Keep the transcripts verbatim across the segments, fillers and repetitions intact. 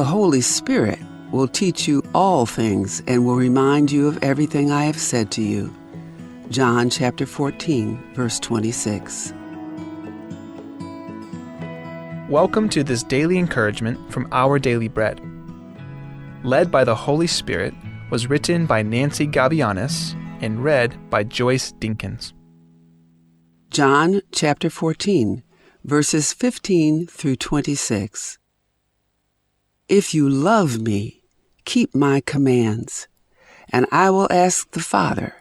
The Holy Spirit will teach you all things and will remind you of everything I have said to you. John chapter fourteen, verse twenty-six. Welcome to this daily encouragement from Our Daily Bread. Led by the Holy Spirit was written by Nancy Gavianes and read by Joyce Dinkins. John chapter fourteen, verses fifteen through twenty-six. If you love me, keep my commands, and I will ask the Father,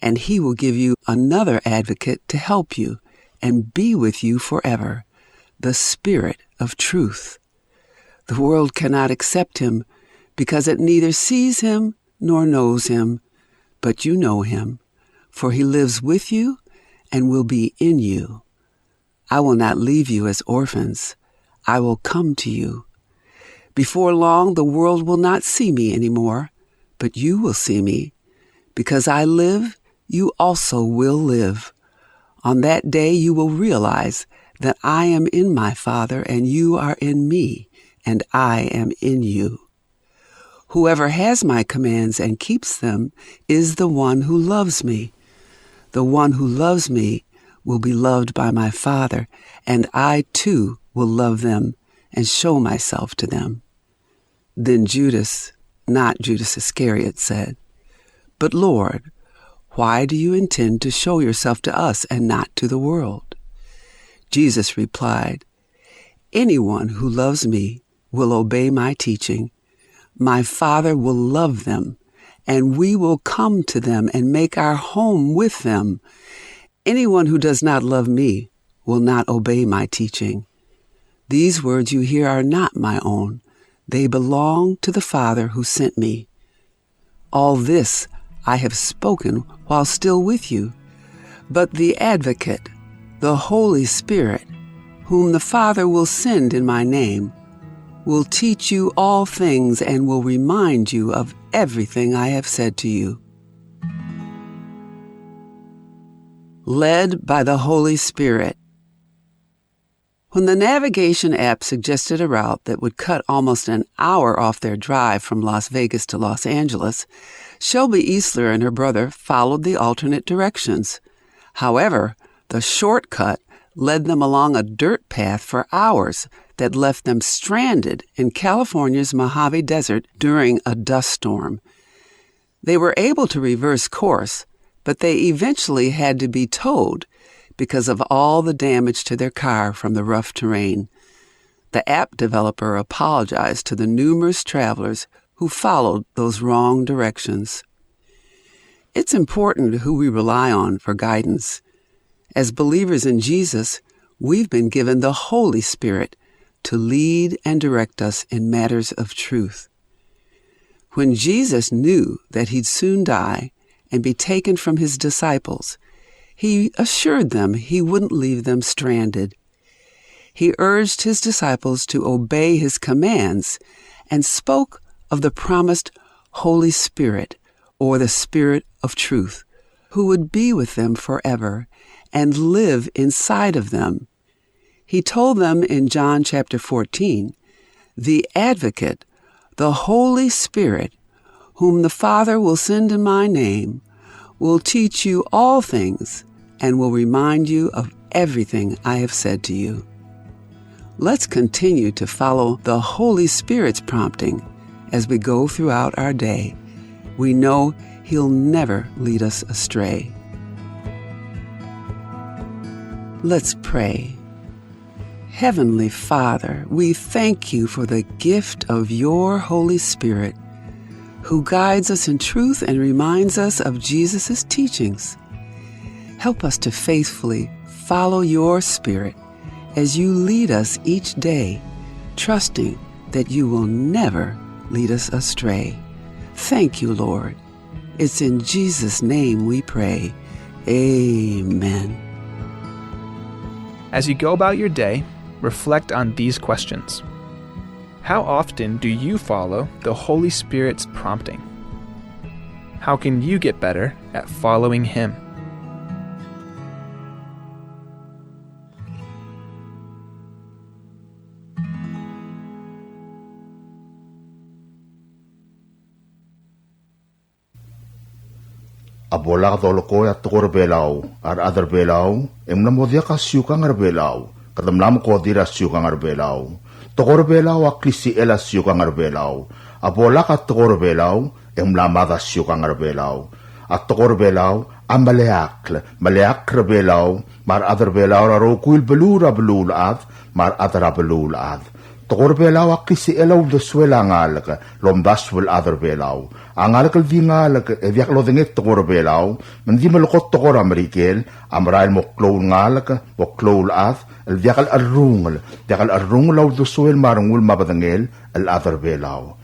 and he will give you another advocate to help you and be with you forever, the Spirit of truth. The world cannot accept him because it neither sees him nor knows him, but you know him, for he lives with you and will be in you. I will not leave you as orphans. I will come to you. Before long, the world will not see me anymore, but you will see me. Because I live, you also will live. On that day, you will realize that I am in my Father, and you are in me, and I am in you. Whoever has my commands and keeps them is the one who loves me. The one who loves me will be loved by my Father, and I too will love them and show myself to them. Then Judas, not Judas Iscariot, said, "But Lord, why do you intend to show yourself to us and not to the world?" Jesus replied, "Anyone who loves me will obey my teaching. My Father will love them, and we will come to them and make our home with them. Anyone who does not love me will not obey my teaching. These words you hear are not my own. They belong to the Father who sent me. All this I have spoken while still with you. But the Advocate, the Holy Spirit, whom the Father will send in my name, will teach you all things and will remind you of everything I have said to you." Led by the Holy Spirit. When the navigation app suggested a route that would cut almost an hour off their drive from Las Vegas to Los Angeles, Shelby Easler and her brother followed the alternate directions. However, the shortcut led them along a dirt path for hours that left them stranded in California's Mojave Desert during a dust storm. They were able to reverse course, but they eventually had to be towed because of all the damage to their car from the rough terrain. The app developer apologized to the numerous travelers who followed those wrong directions. It's important who we rely on for guidance. As believers in Jesus, we've been given the Holy Spirit to lead and direct us in matters of truth. When Jesus knew that he'd soon die and be taken from his disciples, he assured them he wouldn't leave them stranded. He urged his disciples to obey his commands and spoke of the promised Holy Spirit, or the Spirit of Truth, who would be with them forever and live inside of them. He told them in John chapter fourteen, "The Advocate, the Holy Spirit, whom the Father will send in my name, will teach you all things and will remind you of everything I have said to you." Let's continue to follow the Holy Spirit's prompting as we go throughout our day. We know he'll never lead us astray. Let's pray. Heavenly Father, we thank you for the gift of your Holy Spirit, who guides us in truth and reminds us of Jesus' teachings. Help us to faithfully follow your Spirit as you lead us each day, trusting that you will never lead us astray. Thank you, Lord. It's in Jesus' name we pray. Amen. As you go about your day, reflect on these questions. How often do you follow the Holy Spirit's prompting? How can you get better at following Him? A bo lak dolekoi a tekoi er a Belau a rechad er a Belau e ng mla mo diak a siukang er a Belau. Kede mla mekodir a siukang er a Belau. Tekoi er a Belau a klisichel a siukang er a Belau. A bo lak a tekoi er a Belau e ng mla mad a siukang er a Belau. A tekoi er a Belau a meleakl, meleakl er a Belau me a rechad er a Belau er a rokui el beluu er a beluulechad me a rechad er a beluulechad. Tekoi er a Belau a klisichel a uldesuel a ngalek el omdasu el chad er a Belau. A ngalek el di ngalek e diak lodengei tekoi er a Belau, me ng di melekoi tekoi er a Merikel, a merael mo klou el ngalek, mo klou el chad, el diak el cherrungel, diak el cherrungel a uldesuel me a rengul me a bedengel el chad er a Belau.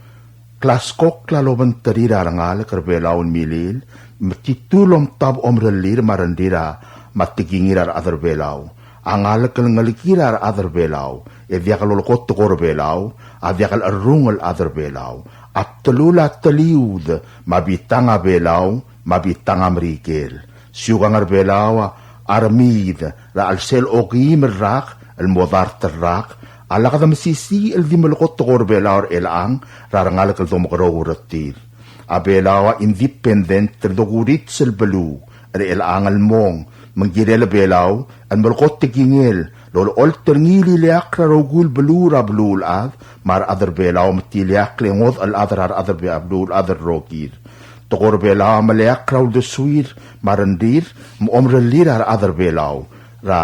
Klaskokl a lobengterir a rengalek er a Belau el milil, me titu el omtab omerellir me a rengrir a, me a tekingir a rechad er a Belau. A ngalek el ngelekir a rechad er a Belau, e diak lolekoi tekoi er a Belau, a diak el cherrungel el chad er a Belau. A bdelul a teliud, me a bitang a Belau, me a bitang a Merikel. Siukang er a Belau a remiid er a chelsel okeim el rak el mo dart el rak, a lak de mesisiich el di melekoi tekoi er a Belau er chelechang er a rengalek el domekeroul er tir. A Belau a independent el dokurits el beluu er chelechang el mong, me ng kirel a Belau el melekoi tekingel el olecholt er ngii el ileakl er a rokui el beluu er a beluulechad me a rechad er a Belau, me te ileakl e ngodech el chad er a rechad er a Be-, a beluulechad el rokir. Tekoi er a Belau a meleakl er a uldesuir me a rengrir me a omerellir a rechad er a Belau er a,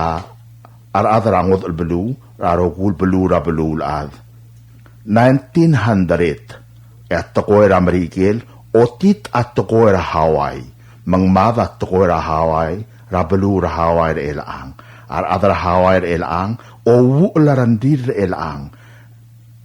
a rechad er a ngodech el beluu er a rokui el beluu er a beluulechad. Nineteen hundred, e a tekoi er a Merikel, otit a tekoi er a Hawaii, me ng mad a tekoi er a Hawaii er a beluu er a Hawaii er chelechang. A rechad er a Hawaii er chelechang a ouchel a rengrir er chelechang.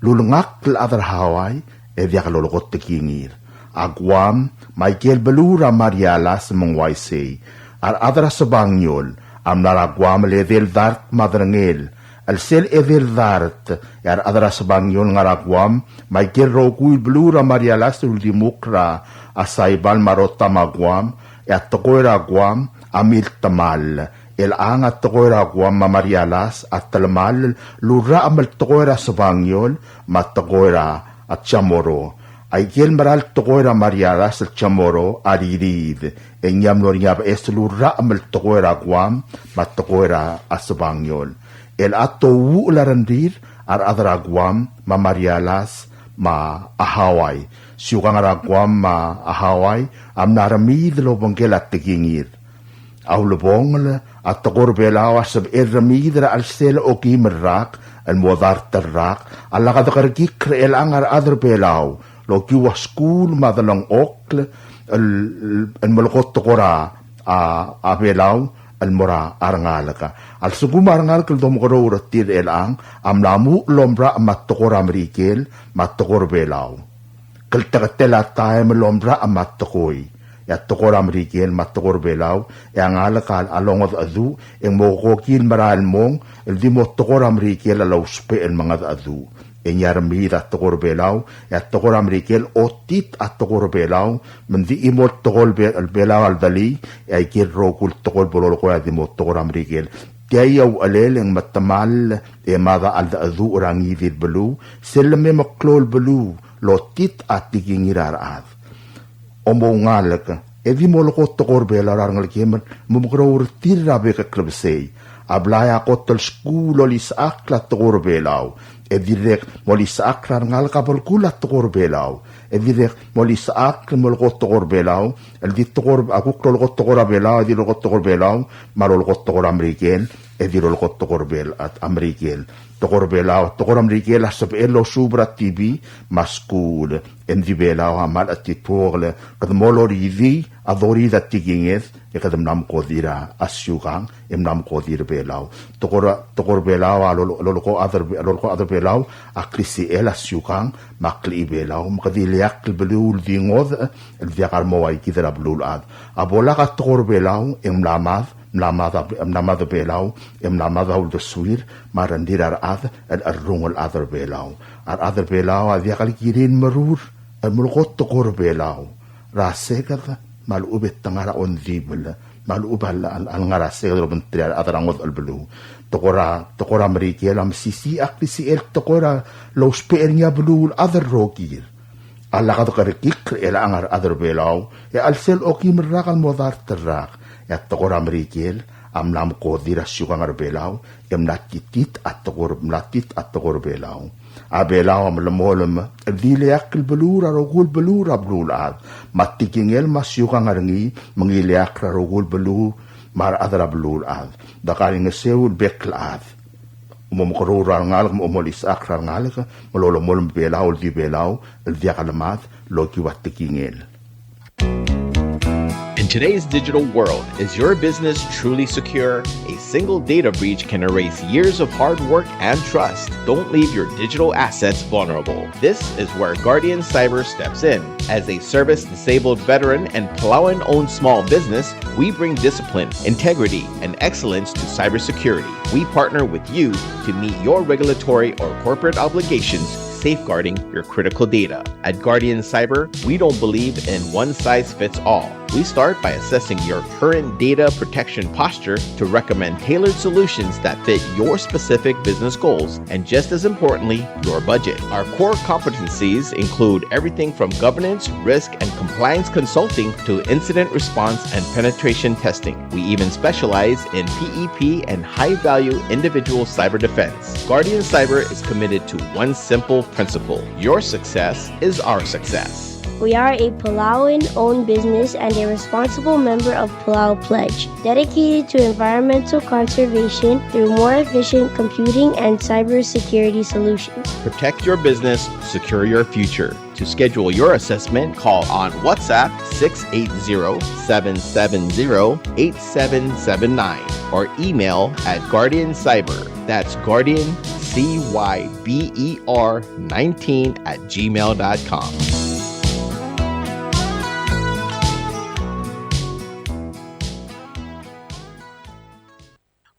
Lulengakl el chad er a Hawaii e diak lolekoi tekingir. A Guam me a ikel beluu er a Marianas me ng uaisei. A rechad er a Sebangiol a mla er a Guam el edei el dart me a derengel. El sel edei el dart, e a rechad er a Sebangiol ngar er a Guam me a ikel rokui el beluu er a Marianas el uldimukl er a Saipan me a Rota me a Guam, e a tekoi er a Guam a miltemall. Chelechang a tekoi er a Guam me a Marianas a telemall el urrachem el tekoi er a Sebangiol me a tekoi er a Chamorro. A ikel mera el tekoi er a Marianas el Chamorro a ririid, e ng mlo er ngii a beches el urrachem el tekoi er a Guam me a tekoi er a Sebangiol. Chelechang a ouchel a rengrir a rechad er a Guam me a Marianas me a Hawaii. Siukang er a Guam me a Hawaii a mla remiid el obengkel a tekingir. A ulebongel, a tekoi er a Belau a sebechel remiid er a chelsel okeim el rak el mo dart el rak, a lak dekerekikl er chelechang a rechad er a Belau el okiu a skuul me a delengchokl el, el melekoi tekoi er a, a, a Belau el mo er a rengalek. A lsekum a rengalek el domekeroul er tir er chelechang a mla muchel el omrachem a tekoi er a Merikel me a tekoi er a Belau. Klteketel a taem el omrachem a tekoi, e a tekoi er a Merikel me a tekoi er a Belau, e a ngalek a longedecheduch e ng mo kokil merael el mong el di mo tekoi er a Merikel a lousbech el mengedecheduch. E ng remiid a tekoi er a Belau, e a tekoi er a Merikel otit a tekoi er a Belau, me ng di chimo el tekoi er a Be-, Belau a ldulii, e a ikel rokui el tekoi el bo lolekoi a di mo tekoi er a Merikel. Tia a uchelel e ng metemall e mad a cheldecheduch er a ngii di el beluu, sel leme meklou el beluu el otit a tekingir a rechad. Omoungalek, e di molekoi tekoi er a Belau er a rengelekem el mo mekeroul er tir er a bek el klebesei. A blai a kot el skuul el olisechakl a tekoi er a Belau, e dirrek molisechakl a rengalek a belkul a tekoi er a Belau. E dirrek molisechakl el molekoi tekoi er a Belau, el di tekoi er, a kuk lolekoi tekoi er a Belau, e di lolekoi tekoi er a Belau, me a lolekoi tekoi er a Merikel, e di lolekoi tekoi er a Bel-, a, a Merikel. Tekoi er a Belau, tekoi er a Merikel a sebechel el osuub er a T V me a skuul. E ng di Belau a mle chetituokl, kede mo loridii a doridii a tekinged, e kede mla mekodir a siukang, e mla mekodir a Belau. Tekoi er a, tekoi er a Belau a lolo-, lolekoi a chad er, lolekoi a chad er a Belau a klisichel a siukang me a klechibelau, me kede ileakl el beluu el di ngodech el diak a remo ua kid er a beluulechad. A bo lak a tekoi er a Belau e ng mla mad, mla mad a, mla mad a Belau, e mla mad a uldesuir me a rengrir a rechad el cherrungel el chad er a Belau. A rechad er a Belau a diak el kirir el merur el melekoi tekoi er a Belau er a seked me a lechub e te ngar er a ongdibel, me a lechub a le, a le, a lengar er a seked el obengterir a rechad er a ngodech el beluu. Tekoi er a, tekoi er a Merikel a mesisiich a klisichel tekoi er a lousbech er ngii a beluulechad el rokir. A lak dekerekikl er chelechang a rechad er Belau, e a chelsel okim el rak el mo dart el rak, e a tekoi er a Merikel a mla mekodir a siukang er Belau, e mla titit a tekoi er, mla tit a tekoi er Belau. A Belau a melemolem el di ileakl el beluu er a rokui el beluu er a beluulechad, me a tekingel me a siukang er ngii me ng ileakl er a rokui el beluu me a rechad er a beluulechad. Dekaingeseu el bek el chad. Mo mekerreu er a rengalek, mo olisechakl er a rengalek, me lolemolem a Belau el di Belau el diak lemad el okiu a tekingel. In today's digital world, is your business truly secure? A single data breach can erase years of hard work and trust. Don't leave your digital assets vulnerable. This is where Guardian Cyber steps in. As a service disabled veteran and Palauan-owned small business, we bring discipline, integrity, and excellence to cybersecurity. We partner with you to meet your regulatory or corporate obligations, safeguarding your critical data. At Guardian Cyber, we don't believe in one size fits all. We start by assessing your current data protection posture to recommend tailored solutions that fit your specific business goals and, just as importantly, your budget. Our core competencies include everything from governance, risk, and compliance consulting to incident response and penetration testing. We even specialize in P E P and high-value individual cyber defense. Guardian Cyber is committed to one simple principle: your success is our success. We are a Palauan-owned business and a responsible member of Palau Pledge, dedicated to environmental conservation through more efficient computing and cybersecurity solutions. Protect your business, secure your future. To schedule your assessment, call on WhatsApp six eight zero, seven seven zero, eight seven seven nine or email at Guardian Cyber. That's Guardian C Y B E R nineteen at gmail dot com.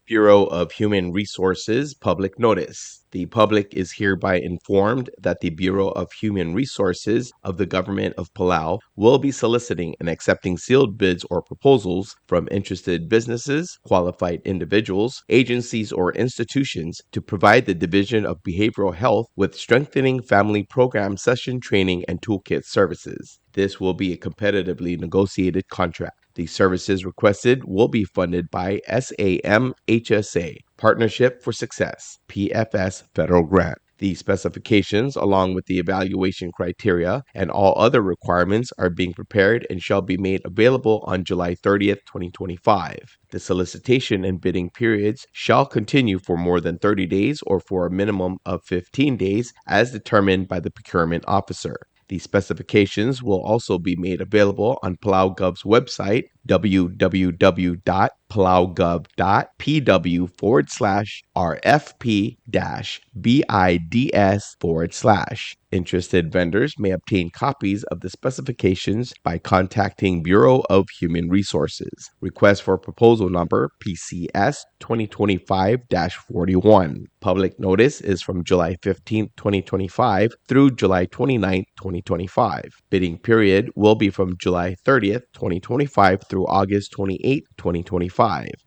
Bureau of Human Resources public notice. The public is hereby informed that the Bureau of Human Resources of the Government of Palau will be soliciting and accepting sealed bids or proposals from interested businesses, qualified individuals, agencies, or institutions to provide the Division of Behavioral Health with strengthening family program session training and toolkit services. This will be a competitively negotiated contract. The services requested will be funded by SAMHSA, Partnership for Success, P F S federal grant. The specifications, along with the evaluation criteria and all other requirements, are being prepared and shall be made available on July thirtieth, twenty twenty-five. The solicitation and bidding periods shall continue for more than thirty days or for a minimum of fifteen days as determined by the procurement officer. The specifications will also be made available on PalauGov's website, www dot palaugov dot pw forward slash rfp dash bids forward slash. Interested vendors may obtain copies of the specifications by contacting Bureau of Human Resources. Request for proposal number P C S twenty twenty-five dash forty-one. Public notice is from July fifteenth, twenty twenty-five through July twenty-ninth, twenty twenty-five. Bidding period will be from July thirtieth, twenty twenty-five through August twenty-eighth, twenty twenty-five.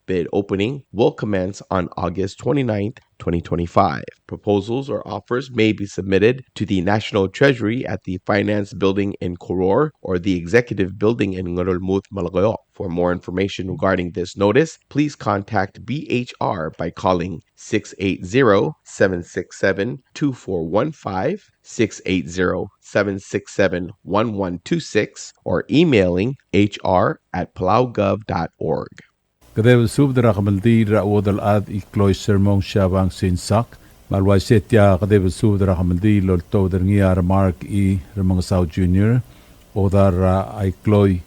Bid opening will commence on August twenty-ninth, twenty twenty-five. Proposals or offers may be submitted to the National Treasury at the Finance Building in Koror or the Executive Building in Ngerulmud, Melekeok. For more information regarding this notice, please contact B H R by calling six eight zero, seven six seven, two four one five, six eight zero, seven six seven, one one two six, or emailing H R at palaugov dot org. Kedeb el subed er a kemeldiil er a chuodel chad Ikloi Sermong Siabang Sinsak, me a le uaisei e tia kedeb el subed er a kemeldiil el oltobed er ngii a Remark E. Remengesau Junior, odar er a Ikloi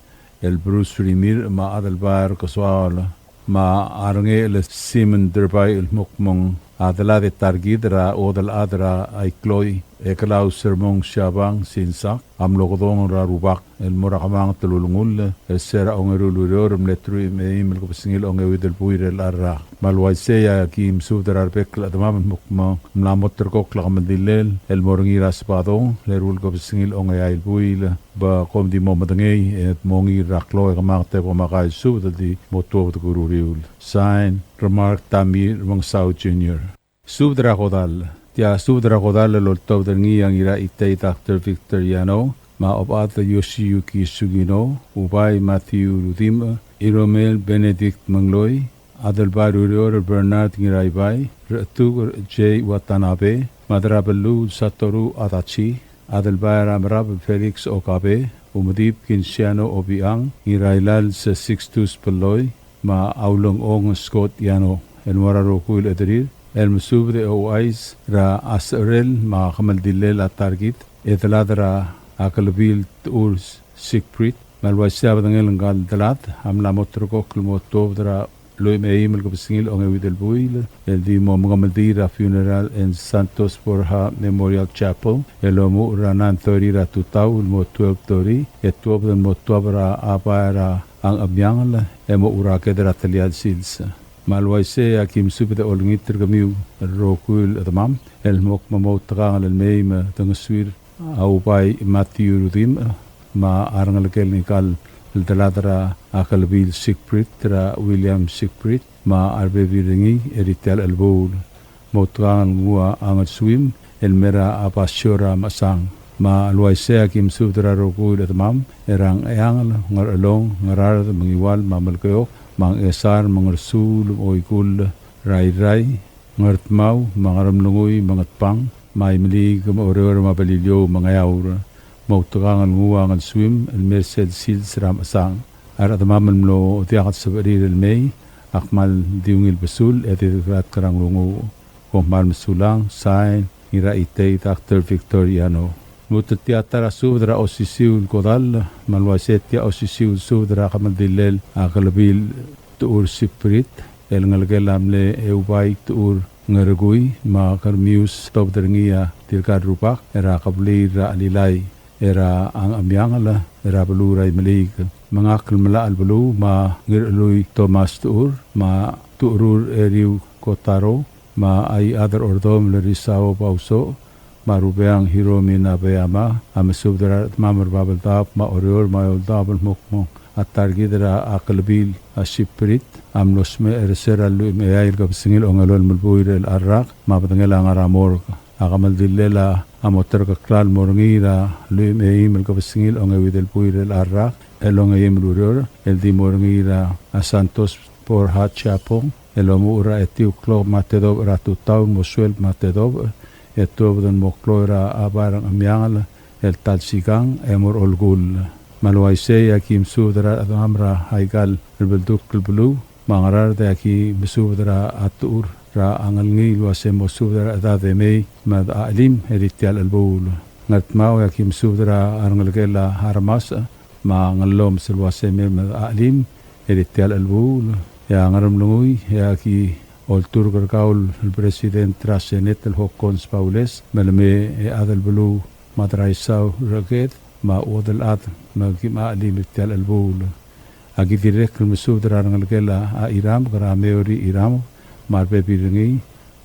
el Bruce Rimirch, me a Adelbai er Kesoaol, me a Rengechel Simon Derbai el mo kmo ng a delad e ta er kid er a chuodel chad er a Ikloi, Eklau Sermong Siabang Sinsak, a mlo kedong er a Rubak el mo er a kemanget el ulengull er se er a ongeru el ureor el mle truich me a eim el kebesengil a ongeuid el buil er chelecha el rak. Me a le uaisei e aki mesubed er a rebek el chedemam el mo kmo ng mla mo terrekokl a kemeldilel el mo er ngii er a Sebadong el eru el kebesengil a ongeai el buil, be kom di mo medengei e dmongiil er a klou e kemanget e bo maka el subed el di mo tuobed er a uriul. Sign, Remark Tommy Remengesau Junior. Subed er a kodall. Tia subed er a kodall el oltobed er ngii a Ngiraitei Doctor Victor Yano, me a Obechad Yosiyuki Sugino, Ubai Matthew Rudimch, Iromel Benedict Mengloi, Adelbai er Ureor Bernard Ngiraibai, Rechetuker Jay Watanabe, Madrabeluu Satoru Adachi, Adelbai er a Merab Felix Okabe, Umedib Kinsiano Obiang, Ngirailals Sixtus Belloi, me a Ulengchong Scott Yano, el mo er a rokui el chederir, el mesubed e ouchais er a secherel me a kemeldillel a ta er kid, e delad er a Kelebil Techur Siegfried, me a le uaisei a bedengel ngka el delad a mla mo ulterekokl el mo tuobed er a lluich me a eim el kebesengil a ongeuid el buil, el di mo mengemeldiil er a funeral er a Santos Borja Memorial Chapel, el omuchel er a nine thirty er a tutau el mo twelve thirty, e tuobed el mo tuab er a bai er a Ngchemiangel, e mochu er a ked er a telial sils. Me a le uaisei e aki mesubed e olengit er kemiu el rokui el chedemam, el mo kmo moutekangel el mei me dengesuir a Ubai Matthew Rudimch, me a rengelekel ngika el delad er a Kelebil Siegfried, er a William Siegfried, me a rebebil er ngii er tia el chelebuul. Moutekangel nguu a ngelsuim el mei er a basio er a mechesang. Me a le uaisei e aki mesubed er a rokui el chedemam er a Ngcheangel, Ngerchelong, Ngaraard, Mengiwal, me a Melekeok, me a Ngchesar, me a Ngersuul, me a Oikull, er a Irrai, Ngardmau, me a Ngeremlengui, me a Ngatpang, me a Imeliik, me a Oreor, me a Beliliou, me a Ngeaur. Moutekangel nguu a ngelsuim el mei er sel sils er a mechesang. A rechedemam el mlo diak el sebechir el mei, a kmal di ungil besul e di deklatk er a nglunguuch. Kom kmal mesulang, sign, Ngiraitei Doctor Victor Yano. Lmuut er tia ta er a subed er a osisiu el kodall, me a le uaisei tia osisiu el subed er a kemeldillel a Kelebil Techur Siegfried, el ngelekel a mle Eubai Techur Ngerekui, me a Kermius Tobed er ngii a tirka el rubak er a kebliil er a Chelilai er a Ngchemiangel er a beluu er a Imeliik. Me ngak el Melachelbeluu me a Ngirchelui Thomas Techur, me a Tucherur Eriu Kotaro, me a Iechad er a Ordomel Risao Bausoch, me a Rubeang Hiromi Nabeyama, a mesubed er a rechedemam er a Babeldaob me a Oreor me a Eouldaob el mo kmo a ta er kid er a Kelebil a Siegfried a mlo smecher er se er a lluich me a eai el kebesengil a ongelolem el buil er chelecha el rak, me a bedengel a ngar er a morgue. A kemeldillel a mo terkeklel el mo er ngii er a lluich me a eim el kebesengil a ongeuid el buil er chelecha el rak el ongeim el ureor, el di mo er ngii er a Santos Borja Chapel, el omuchel er a etiu el klok me a tedobech er a tutau el mo sueleb me a tedobech, e tuobed el mo kloi er a bai er a Ngchemiangel el ta el sikang e mo er a olkull. Me a le uaisei e aki mesubed er a rechedemam er aika el beldukl el beluu, me a Ngaraard e aki mesubed er a Techur er a Ngelngii el uase mo subed er a rechedad e mei me de chelim er tia el chelebuul. Ngardmau e aki mesubed er a rengelekel a Remasech me a Ngellomes el uase mei me de chelim er tia el chelebuul. E a Ngeremlengui e aki olturk er kau el President er a Senate el Hokkons Baules, me le mei e chad el beluu me a Deraisau Reked, me a chuodel chad me kim chelim er tia el chelebuul. Aki dirrek el mesubed er a rengelekel a Iramk er a Meori Iramk, me a rebebil er ngii,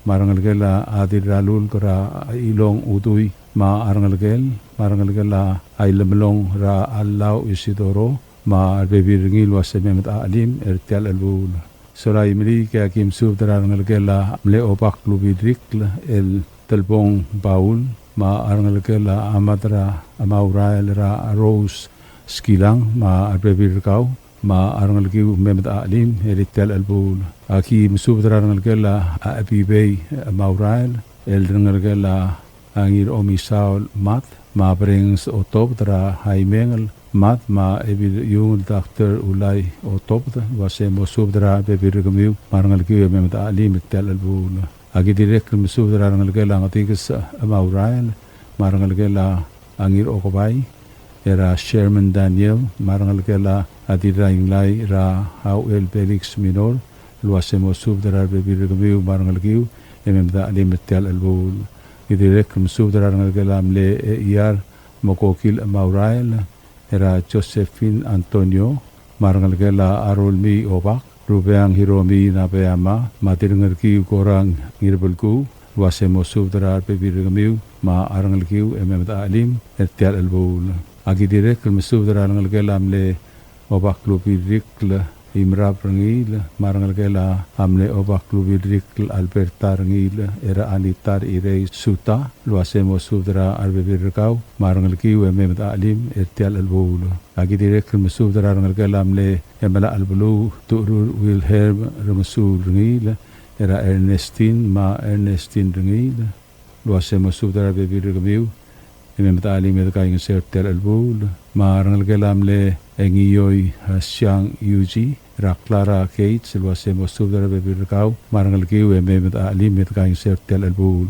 me a rengelekel a Dirralulk er a Ilong Udui, me a rengelekel, me a rengelekel a Ilemelong er a Allau Isidoro, me a rebebil er ngii el uase mei me de chelim er tia el chelebuul. Sola Imeliik e aki mesubed er a rengelekel a mle Obak Lubirikl el Telbong Baul, me a rengelekel a Mad er a Maurael er a Rose Skilang, me a rebebil er kau, me a rengelekiu mei me de chelim er tia el chelebuul. Aki mesubed er a rengelekel a Ebibei Maurael, el rengelekel a Ngiromisaol Mad, me a Brengs Otobed er a Haimengel Mad, me a Ebil Iungel Doctor Ulai Otobed, el uase mo subed er a rebebil er kemiu me a rengelekiu e mei me de chelim er tia el chelebuul. Aki dirrek el mesubed er a rengelekel a Ngetikes Maurael, me a rengelekel a Ngirokebai, er a Sherman Daniel, me a rengelekel a Dirrainglai er a Auchel Felix Minor, el uase mo subed er a rebebil er kemiu me a rengelekiu e mei me de chelim er tia el chelebuul. Aki dirrek el mesubed er a rengelekel a mle Eiar Mokokil Maurael, er a Josephine Antonio, me a rengelekel a Rolmii Obak, Rubeang Hiromi Nabeyama, me a Dirrengerkiu Korang Ngirbelkuu, el uase mo subed er a rebebil er kemiu me a rengelekiu e mei me de chelim er tia el chelebuul. Aki dirrek el mesubed er a rengelekel a mle Obak Lubirikl Imrab Rengiil, me a rengelekel a mle Obaklubil Rikl Alberta Rengiil, er a Anita Irei Suta, el uase mo subed er a rebebil er kau, me a rengelekiu e mei me de chelim er tia el chelebuul. Aki dirrek el mesubed er a rengelekel a mle Emelachel Beluu Tucherur Wilhelm Remesuul Rengiil, er a Ernestine me a Ernestine Rengiil, el uase mo subed er a rebebil er kemiu, e mei me de chelim e de kaingeseu er tia el chelebuul. Me a rengelekel a mle Engioi, a, Siang Yuji, er a Clara Gates, el uase mo subed er a rebebil er kau, me a rengelekiu e mei me de chelim e de kaingeseu er tia el chelebuul.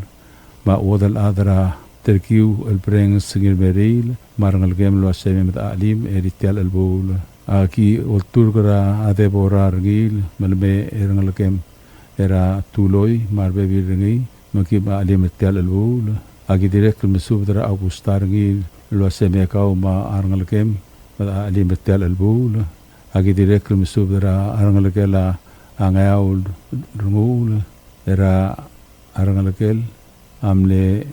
Me a chuodel chad er a Terkiu el Brenges Ngirmeriil, me a rengelekem el uase mei me de chelim er tia el chelebuul. Aki olturk er a Deborah Rengiil, me le mei e rengelekem er a Tuloi, me a rebebil er ngii, me ki me de chelim er tia el chelebuul. Aki dirrek el mesubed er a Augusta Rengiil, el uase mei kau me a rengelekem, me de chelim er tia el chelebuul. Aki dirrek el mesubed er a rengelekel a Ngeaur Renguul, er a rengelekel a mle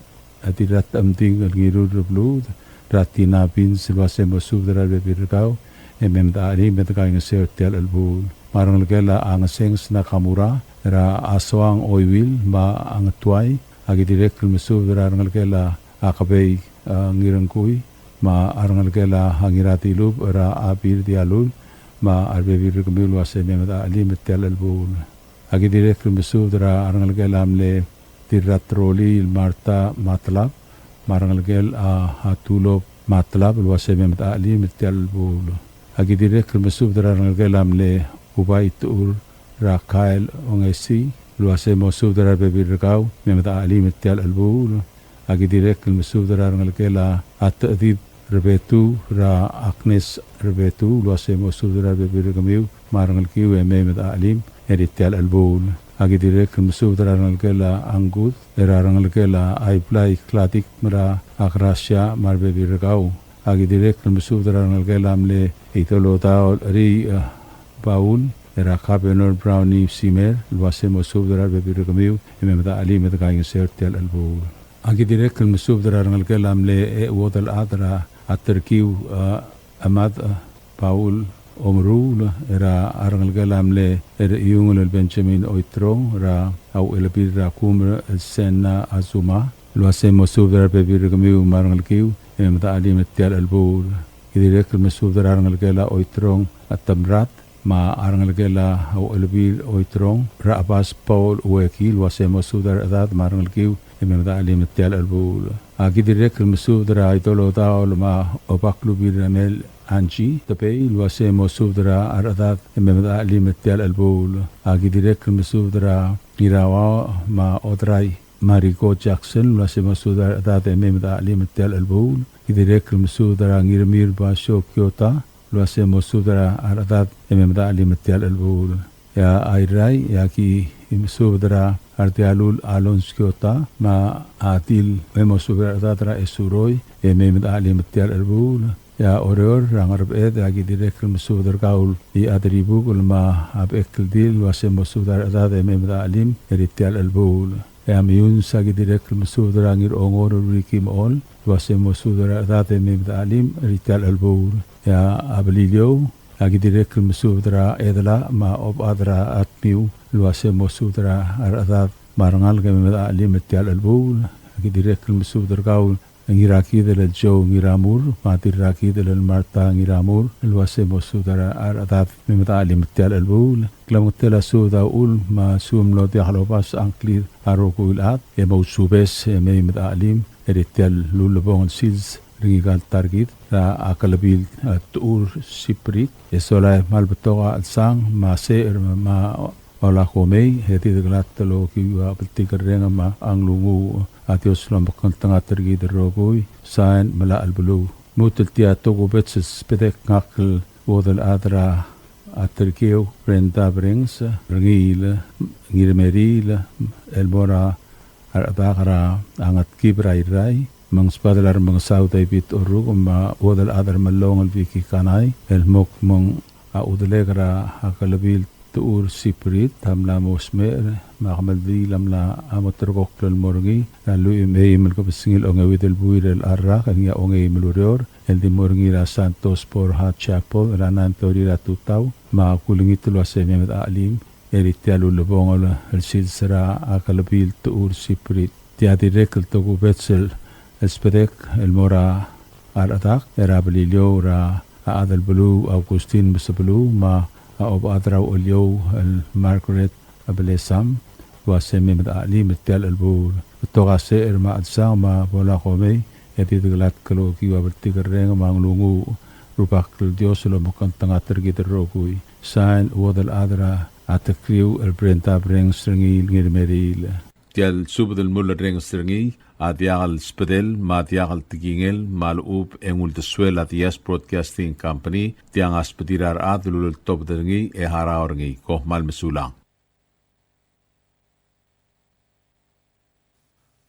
Dirratechemding el Ngirur Rebluud, er a Tina Beans, el uase mo subed er a rebebil er kau, e mei me de chelim e de kaingeseu er tia el chelebuul. Me a rengelekel a Ngesenges Nakamura, er a Asoang Oiwil, me a Ngetuai, aki dirrek el mesubed er a rengelekel a Kebei, a, Ngirengkui, me a rengelekel a Ngiratilub, er a Abir Dialul, me a rebebil er kemiu el uase mei me de chelim er tia el chelebuul. Aki dirrek el mesubed er a rengelekel a mle Dirratrolii el Martha Matlab, me a rengelekel a, a Tulop Matlab, el uase mei me de chelim er tia el chelebuul. Aki dirrek el mesubed er a rengelekel a mle Ubai Tuur er a Kael Ongesii, el uase mo subed er a rebebil er kau, mei me de chelim er tia el chelebuul. Aki dirrek el mesubed er a rengelekel a Techedib Rebetuu, er a Agnes Rebetuu, el uase mo subed er a rebebil er kemiu, me a rengelekiu e mei me de chelim er tia el chelebuul. Aki dirrek el mesubed er a rengelekel a Ngkud, er a rengelekel a Aiblai Kladik, me er a Gracia, me a rebebil er kau. Aki dirrek el mesubed er a rengelekel a mle Idolodaol Ri, a, Paul, er a Governor Brownie Simer, el uase mo subed er a rebebil er kemiu, e mei me de chelim e de kaingeseu er tia el chelebuul. Aki dirrek el mesubed er a rengelekel a mle Echuodel chad er a Terkiu, a, Amad, a, Paul Omeruul, er a rengelekel a mle Erechiungel el Benjamin Oiterong, er a Auchelebil er a Kumer el Senna Azuma, el uase mo subed er a rebebil er kemiu me a rengelekiu, e mei me de chelim er tia el chelebuul. Aki dirrek el mesubed er a rengelekel a Oiterong a Temrat, me a rengelekel a Auchelebil Oiterong, er a Chebas Paul Ueki, el uase mo subed er a rechedad me a rengelekiu, e mei me de chelim er tia el chelebuul. Aki dirrek el mesubed er a Idolodaol me a Obaklubil er a Mel Angie Tebei, el uase mo subed er a rechedad, e mei me de chelim er tia el chelebuul. Aki dirrek el mesubed er a Ngirauau me a Odrai Mariko Jackson, el uase mo subed er a rechedad e mei me de chelim er tia el chelebuul. Aki dirrek el mesubed er a Ngirmir Basio Kiota, el uase mo subed er a rechedad e mei me de chelim er tia el chelebuul. E a Irrai, e aki mesubed er a Rdialul Alonz Kiota, me a Dil, e mo subed er a rechedad er a Esuroi, e mei me de chelim er tia el chelebuul. E a Oreor, er a Ngerbeched, e aki dirrek el mesubed er kau el Iechadribukel me a Bechekldil, el uase mo subed er a rechedad e mei me de chelim er tia el chelebuul. E a Meyuns, aki dirrek el mesubed er a Ngirongor el Rikimechol, el uase mo subed er a rechedad e mei me de chelim er tia el chelebuul. E a Beliliou, aki dirrek el mesubed er a Edela me a Obechad er a Tmiu, el uase mo subed er a rechedad me a rengalek e mei me de chelim er tia el chelebuul. Aki dirrek el mesubed er kau Ngirakidel el Joe Ngiramur, me a Dirrakidel el Martha Ngiramur, el uase mo subed er a rechedad me mei me de chelim er tia el chelebuul. Klemengetel a subed a uchul me a sum el diak lobas a ngklir a rokui el chad, e mousubes e mei me de chelim er tia el ulebongel sils er ngika el ta er kid er a Kelebil, a, Techur Siprit, e sola e kmal betok a chelsang me a secher me a Ola komei, e di dekelatk el okiu a bltikerreng me a nglunguuch. A Dios lomekngeltengat er kid el rokui. Sain, Melachelbeluu. Lmuut el tia tokubets el sbedek ngak el chuodel chad er a Terkeu Brenda Brengs, Rengiil, Ngirmeriil, el mo er a rechedak er a Ngetkib er a Irrai, me ng sbadel a Remengesau David Oruk, me a chuodel chad er a Mellong el Vicky Kanai, el mo kmo ng a chudelek er a Kelebil Techur Siprit a mla mo smecher, me a kemeldiil a mla mo ulterekokl el mo er ngii, er a lluich me a eim el kebesengil a ongeuid el buil er a rak, e ngii a ongeim el ureor, el di mo er ngii er a Santos Borja Chapel er a nine thirty er a tutau, me a kulengit el uase mei me de chelim er tia el ulebongel el sils er a Kelebil Techur Siprit. Tia dirrek el tokubets el sbedek el mo er a rechedak er a Beliliou er a chad el beluu Augustin Mesebeluu me a Obechad er a Ucheliou el Margaret Belesam, el uase mei me de chelim er tia el chelebuul. Betok a secher me a chelsang me a bo lak omei e di dekelatk el okiu a bltikerreng me a nglunguuch. Rubak el Dios el omekngeltengat er kid el rokui. Sain, Uodelchad er a Tekriu el Brenda Brengs er ngii el Ngirmeriil. Tia el subed el mulerrenges er ngii a diak el sbedel me a diak el tekingel me a lechub e ng uldesuel a Diaz Broadcasting Company. Tiang a sbedir a rechad el uleltobed er ngii e harau er ngii. Kom kmal mesulang.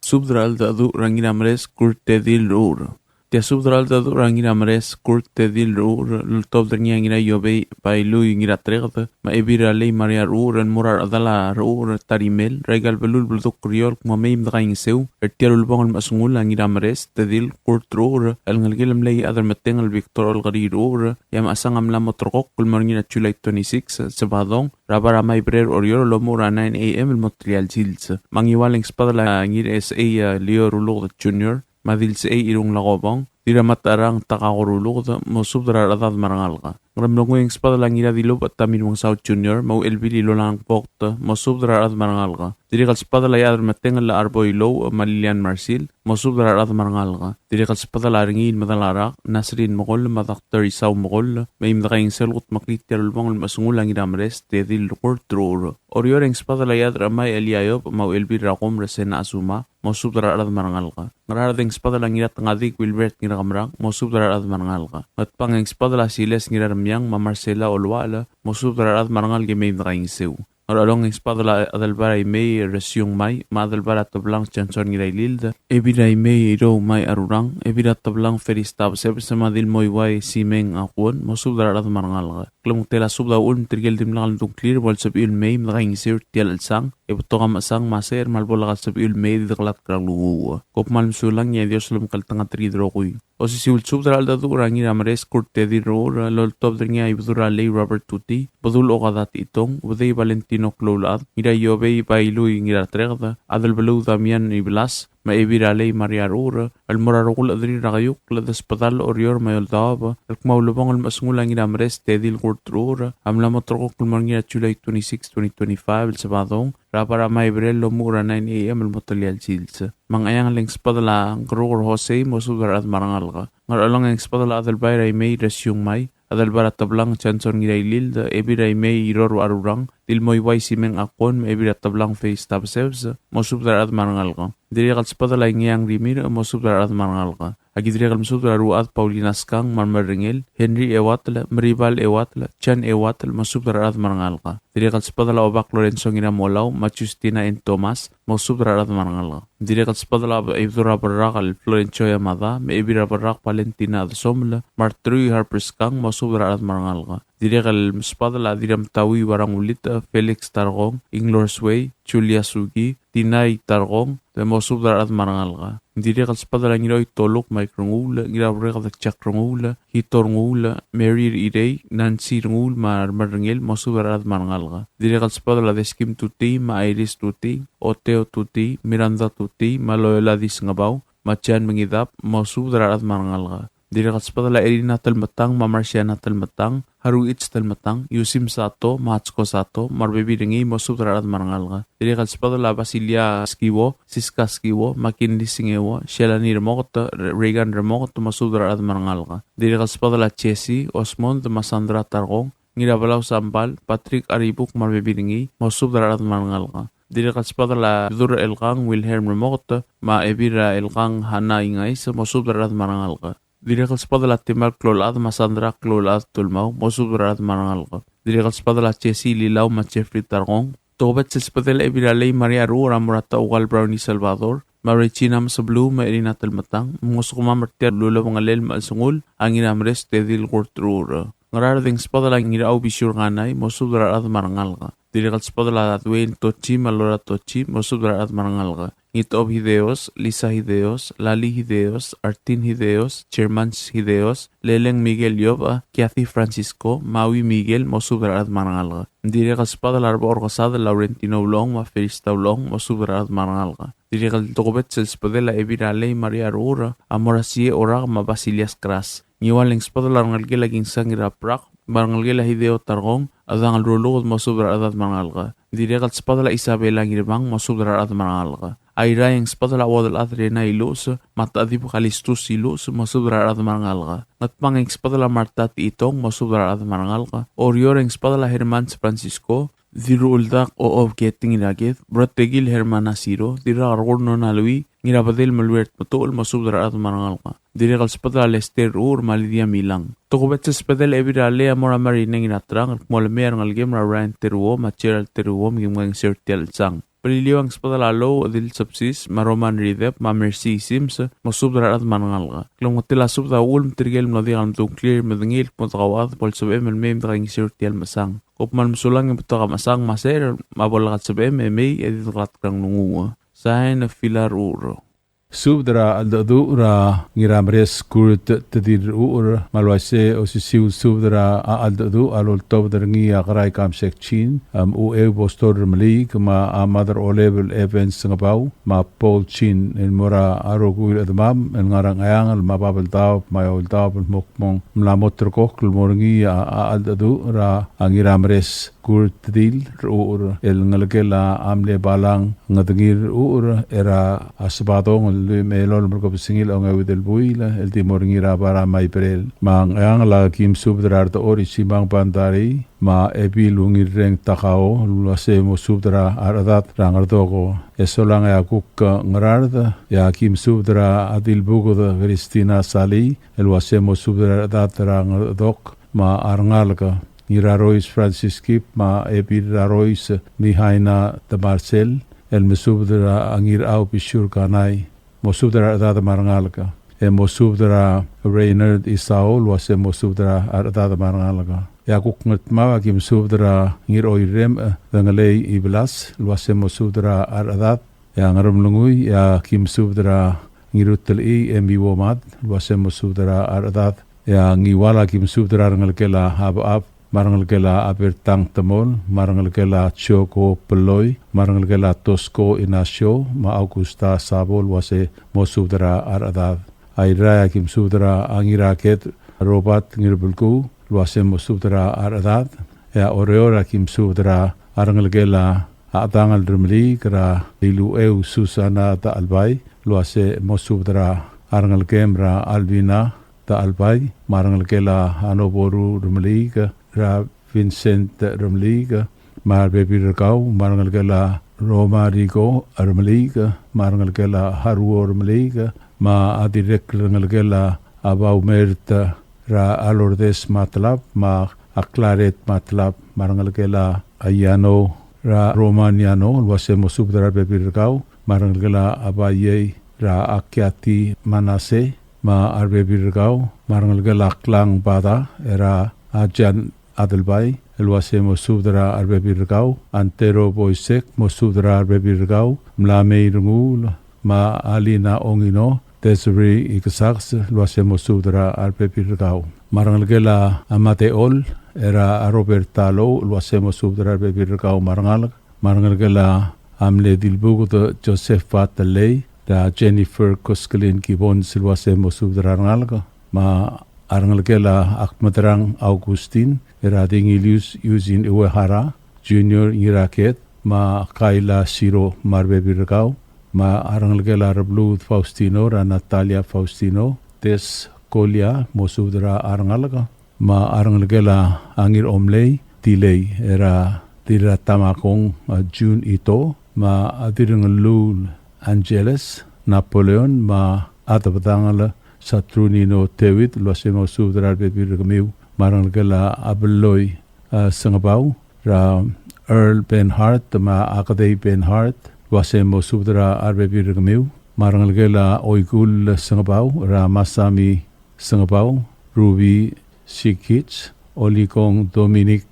Subed er a cheldecheduch er a Ngirameres Kurt Tedil Rechucher. Tia subed er a cheldecheduch er a Ngirameres Kurt Tedil Rechucher el oltobed er ngii a Ngiraiobei Bailui Ngiratereked me a Ebil er a Lei Maria Rechucher el mo er a rechedal a Rechucher Tarimel er aika el beluu el beldukl er eou el kmo mei me dekaingeseu er tia el ulebongel el mechesengul a Ngirameres Tedil Kurt Rechucher el ngelekel mlei a chad er a Metengel Victor Olkeriil Rechucher. E a mechesang a mla mo ulterekokl el mo er ngii er a July twenty-six, Sebadong, er a bar a Maibrel er Oreor el omuchel er a nine A M el mo er tia el sils. Me a Ngiwal e ng sbedel a Ngirchesechei a Leo Ruluked Junior, me a Dilsechei Irung Lakobong, Dirramatarang Takako Ruluked, mosubed er a rechedad me a rengalek. Ngeremlengui e ng sbedel a Ngiradilubech Tommy Remengesau Junior, me a Uchelbil Ilolang Vogt, mosubed er a rechedad me a rengalek. Dirrek el sbedel a Iechad er a Metengel el Arboi Louch, me a Lilian Marsil, mosubed er a rechedad me a rengalek. Dirrek el sbedel a Rengiil Medalarak, Nasrin Mekoll, me a Doctor Isau Mekoll, mei me dekaingeseu el kudmeklii tia el ulebongel el mechesengul a Ngirameres Tedil Kurt Rechucher. Oreor e ng sbedel a Iechad er a Chemai Eliayob, me a Uchelbil er a Kom Resena Asuma, mosubed er a rechedad me a rengalek. Ngaraard e ng sbedel a Ngiratngadik Wilbert Ngirakemerang, mosubed er a rechedad me a rengalek. Ngatpang e ng sbedel a Siles Ngiraremiang, me a Marcela Oluachel, mosubed er a rechedad me a rengalek e mei me dekaingeseu. Ngerchelong e ng sbedel a Adelbai er a Imei Resiung Mai, me a Adelbai er a Teblang Johnson Ngirailild, Ebil er a Imei Irou Mai Arurang, Ebil er a Teblang Felista Besebes, me a Dilmoiuai Simeng Akuon, mosubed er a rechedad me a rengalek. Klemengetel a subed a uchul me tirke el dimlak lemdung a ngklir bo lsebechiu el mei me dekaingeseu er tia el chelsang, e betok a mechesang me a secher me a lebo lak lsebechiu el mei e di dekelatk er a nglunguuch. Kom kmal mesulang e a Dios a lomekngeltengat er kid el rokui. Osisiu el subed er a cheldecheduch er a Ngirameres Kurt Tedil Rechucher el oltobed er ngii a Ibedul er a Lei Robert Tuti, Bedul Okada Techitong, Ubedei Valentino Kloulechad, Ngiraiobei Bailui Ngiratereked, Adelbeluu Damian Ibelas, me a Ebil er a Lei Maria Rechucher, el mo er a rokui el chederir er a Keiukl, Desbedall, Oreor me a Eouldaob, el kmo a ulebongel el mechesengul a Ngirameres Tedil Kurt Rechucher a mla mo ulterekokl el mo er ngii er a July twenty-six, twenty twenty-five, el Sebadong, er a bar a Maibrel el omuchel er a nine A M el mo er tia el sils. Me a Ngcheangel e ng sbedel a Ngkeruker Jose, mosubed er a rechedad me a rengalek. Ngerchelong e ng sbedel a Adelbai er a Imei Resiung Mai, Adelbai er a Teblang Johnson Ngirailild, Ebil er a Imei Iror Arurang, Dilmoiuai Simeng Akuon, me a Ebil er a Teblang Felista Besebes, mosubed er a rechedad me a rengalek. Dirrek el sbedel a Ingeang Rimirch, mosubed er a rechedad me a rengalek. Aki dirrek el mesubed er a Ruchad Paulina Skang me a remerrengel, Henry Ewatel, Meribal Ewatel, Jan Ewatel, mosubed er a rechedad me a rengalek. Dirrek el sbedel a Obak Lorenzo Ngiramolau me a Justina N. Thomas, mosubed er a rechedad me a rengalek. Dirrek el sbedel a Ibedul er a Berrak el Florencio Yamada, me a Ebil er a Berrak Valentina Desomel, me a Artrui Harper Skang, mosubed er a rechedad me a rengalek. Dirrek el sbedel a Dirramtaui Barangulit, Felix Tarkong, Inglor Suei, Julia Suki, Tinai Tarkong, e mosubed er a rechedad me a rengalek. Dirrek el sbedel a Ngiraoitoluk Mike Renguul, Ngiraurreked Jack Renguul, Hito Renguul, Mary Irei, Nancy Renguul me a remerrengel, mosubed er a rechedad me a rengalek. Dirrek el sbedel a Deskim Tuti, me a Iris Tuti, Oteo Tuti, Miranda Tuti, me a Loyola Disngebau, me a Jan Mengidab, mosubed er a rechedad me a rengalek. Dirrek el sbedel a Erina Telmetang, me a Marciana Telmetang, Haruich Telmetang, Yusim Sato, me a Hatsko Sato, me a rebebil er ngii, mosubed er a rechedad me a rengalek. Dirrek el sbedel a Basilia Skiwo, Siska Skiwo, McKinley Singeo, Shelani Remoket, Re-, Reagan Remoket, mosubed er a rechedad me a rengalek. Dirrek el sbedel a Jesse, Osmond, me a Sandra Tarkong, Ngirabelau Sambal, Patrick Aribuk, me a rebebil er ngii, mosubed er a rechedad me a rengalek. Dirrek el sbedel a Dur Elkang, Wilhelm Remoket, me a Ebil er a Elkang, Hana Ingais, mosubed er a rechedad me a rengalek. Dirrek el sbedel a Timal Kloulechad me a Sandra Kloulechad Tulmau, mosubed er a rechedad me a rengalek. Dirrek el sbedel a Jesse Lilau me a Jeffrey Tarkong. Tokubets el sbedel a Ebil er a Lei Maria Rechucher a mo er a Taukal Brownie Salvador, me a Regina Mesebeluu me a Erina Telmetang, mngosukemam er tia el ulebengelel me a chelsengul a Ngirameres Tedil Kurt Rechucher. Ngaraard e ng sbedel a Ngirachau Bisiur Kanai, mosubed er a rechedad me a rengalek. Dirrek el sbedel a Dwayne Tochi me a Laura Tochi, mosubed er a rechedad me a rengalek. Ngitob Hideos, Lisa Hideos, Lali Hideos, Artin Hideos, Germans Hideos, Leleng Miguel Yob, Kiathi Francisco, Maui Miguel, mosubed er a rechad me a rengalek. Ng dirrek el sbadel a Rebechor Kesadel Laurentino Ulong me a Felista Ulong, mosubed er a rechad me a rengalek. Dirrek el tokubets el sbedel a Ebil er a Lei Maria Ruur, a mo er a Siei Orak me a Basilias Kras. Ngiual e ng sbedel a rengelekel a Kingsang Iraprak, me a rengelekel a Hideo Tarkong, a Dang el Ruluked, mosubed er a rechad me a rengalek. Dirrek el sbedel a Isabela Ngirmang, mosubed er a rechad me a rengalek. Airai e ng sbedel a Uodelchad Rena Iluches, me a Techedib Kalistus Iluches, mosubed er a rechad me a rengalek. Ngatpang e ng sbedel a Marta Techitong, mosubed er a rechad me a rengalek. Oreor e ng sbedel a Hermans Francisco, Dirruuldak Ochob Keting Iraked, Brotekil Hermana Siro, Dirrakerkur Nona Lui, Ngirabedel Meluert Metuchel, mosubed er a rechad me a rengalek. Dirrek el sbedel a Lester Ruur me a Lydia Milang. Tokubets el sbedel a Ebil er a Lei a mo er a Marineng Iratrang, el kmo le mei a rengelekem er a Ryan Teruo me a Gerald Teruo, me kim kaingeseu er tia el chelsang. Beliliou e ng sbedel a Lou Odil Sepsis, me a Roman Ridep, me a Mercy Sims, mosubed er a rechad me a rengalek. Klemengetel a subed a uchul me tirke el mlo diak el mdung a ngklir el medengei el kmo de kauchad bo lsebechem el mei me de kaingeseu er tia el mechesang. Kom kmal mesulang e betok a mechesang me a secher, me a bo lak lsebechem e mei e di dekelatk er a nglunguuch. Sain, Filar Uro. Subed er a cheldecheduch er a Ngirameres Kurt Tedil Ruur, me a le uaisei osisiu el subed er a cheldecheduch a loltobed er ngii a Kerai Kamsek Chin, me a Ucheu Bostor Remeliik, me a Mother Olebel Evans Ngebau, me a Paul Chin, el mo er a rokui el chedemam el ngar er a Ngcheangel me a Babeldaob me a Eouldaob el mo kmo ng mla mo terrekokl el mo er ngii a cheldecheduch er a Ngirameres Kurt Tedil Ruur, el ngelekel a mle Balang Ngedengir Ruur, er a Sebadong el lluich me a elolem el kebesengil a ongeuid el buil, el di mo er ngii er a Bar a Maibrel. Me a Ngcheangel a kim subed er a Rdechor Isimang Bandarei, me a Ebil Ungirreng Takao, el uase mo subed er a rechedad er a Ngerdoko. E solang e a kuk Ngaraard, e a kim subed er a Dilbuked Christina Salii, el uase mo subed er a rechedad er a Ngerdok me a rengalek. Ngirarois Francis Kip me a Ebil Rarois Mihaina de Marcel, el mesubed er a Ngirau Bishur Kanai, mosubed er a rechedad me a rengalek. E mosubed er a Reynard Isao, el uase mosubed er a rechedad me a rengalek. E a kuk Ngardmau a kim subed er a Ngiroirem Dengelei Iblas, el uase mosubed er a rechedad. E a Ngeremlengui, e a kim subed er a Ngirutelchii Emi Womad, el uase mosubed er a rechedad. E a Ngiwal a kim subed er a rengelekel a Abab, me a rengelekel a Abertang Temol, me a rengelekel a Joko Peloi, me a rengelekel a Tosko Inasio, me a Augusta Sabo, el uase mosubed er a rechedad. Airai a kim subed er a Ngiraked Robert Ngirbelkuu, el uase mosubed er a rechedad. E a Oreor a kim subed er a rengelekel a Adang el Remeliik, er a Ilucheu Susana Dachelbai, el uase mosubed er a rengelekem er a Alvina Dachelbai, me a rengelekel a Anoboru Remeliik, er a Vincent Remeliik, me a rebebil er kau, me a rengelekel a Roma Rico Remeliik, me a rengelekel a Haruo Remeliik, me a dirrek el rengelekel a Baumert er a Lourdes Matlab, me a Claret Matlab, me a rengelekel a Iano er a Roman Iano, el uase mosubed er a rebebil er kau, me a rengelekel a Baiei er a Kiati Manase, me a rebebil er kau, me a rengelekel a Klang Bada er a Jan Adelbai, el uase mosubed er a rebebil er kau, Antero Boisek, mosubed er a rebebil er kau, Mlamei Renguul, me a Alina Ongino, Desiree Ikesakes, el uase mosubed er a rebebil er kau. Me a rengelekel a Matechol, er a Robert Talou, el uase mosubed er a rebebil er kau me a rengalek. Me a rengelekel a mle Dilbuked Joseph Vatelei, er a Jennifer Koskelin Gibbons, el uase mosubed er a rengalek. Me a rengelekel a Akmedrang Augustin, er a Dingilius Eugene Uehara, Junior Ngiraked, me a Kaila Siro me a rebebil er kau, me a rengelekel a Rebluud Faustino, er a Natalia Faustino, Tess Kolia, mosubed er a rengalek, me a rengelekel a Ngiromlei Tilei, er a Dirratamakong, a June Ito, me a Dirrengelluul Angeles Napoleon, me a Debedangel Saturnino David, el uase mosubed er a rebebil er kemiu, me a rengelekel a Belloi, a Sengebau, er a Earl Benhart, me a Akedei Benhart, el uase mosubed er a rebebil er kemiu, me a rengelekel a Oikull Sengebau, er a Masami Sengebau, Ruby Sikich, Olikong Dominic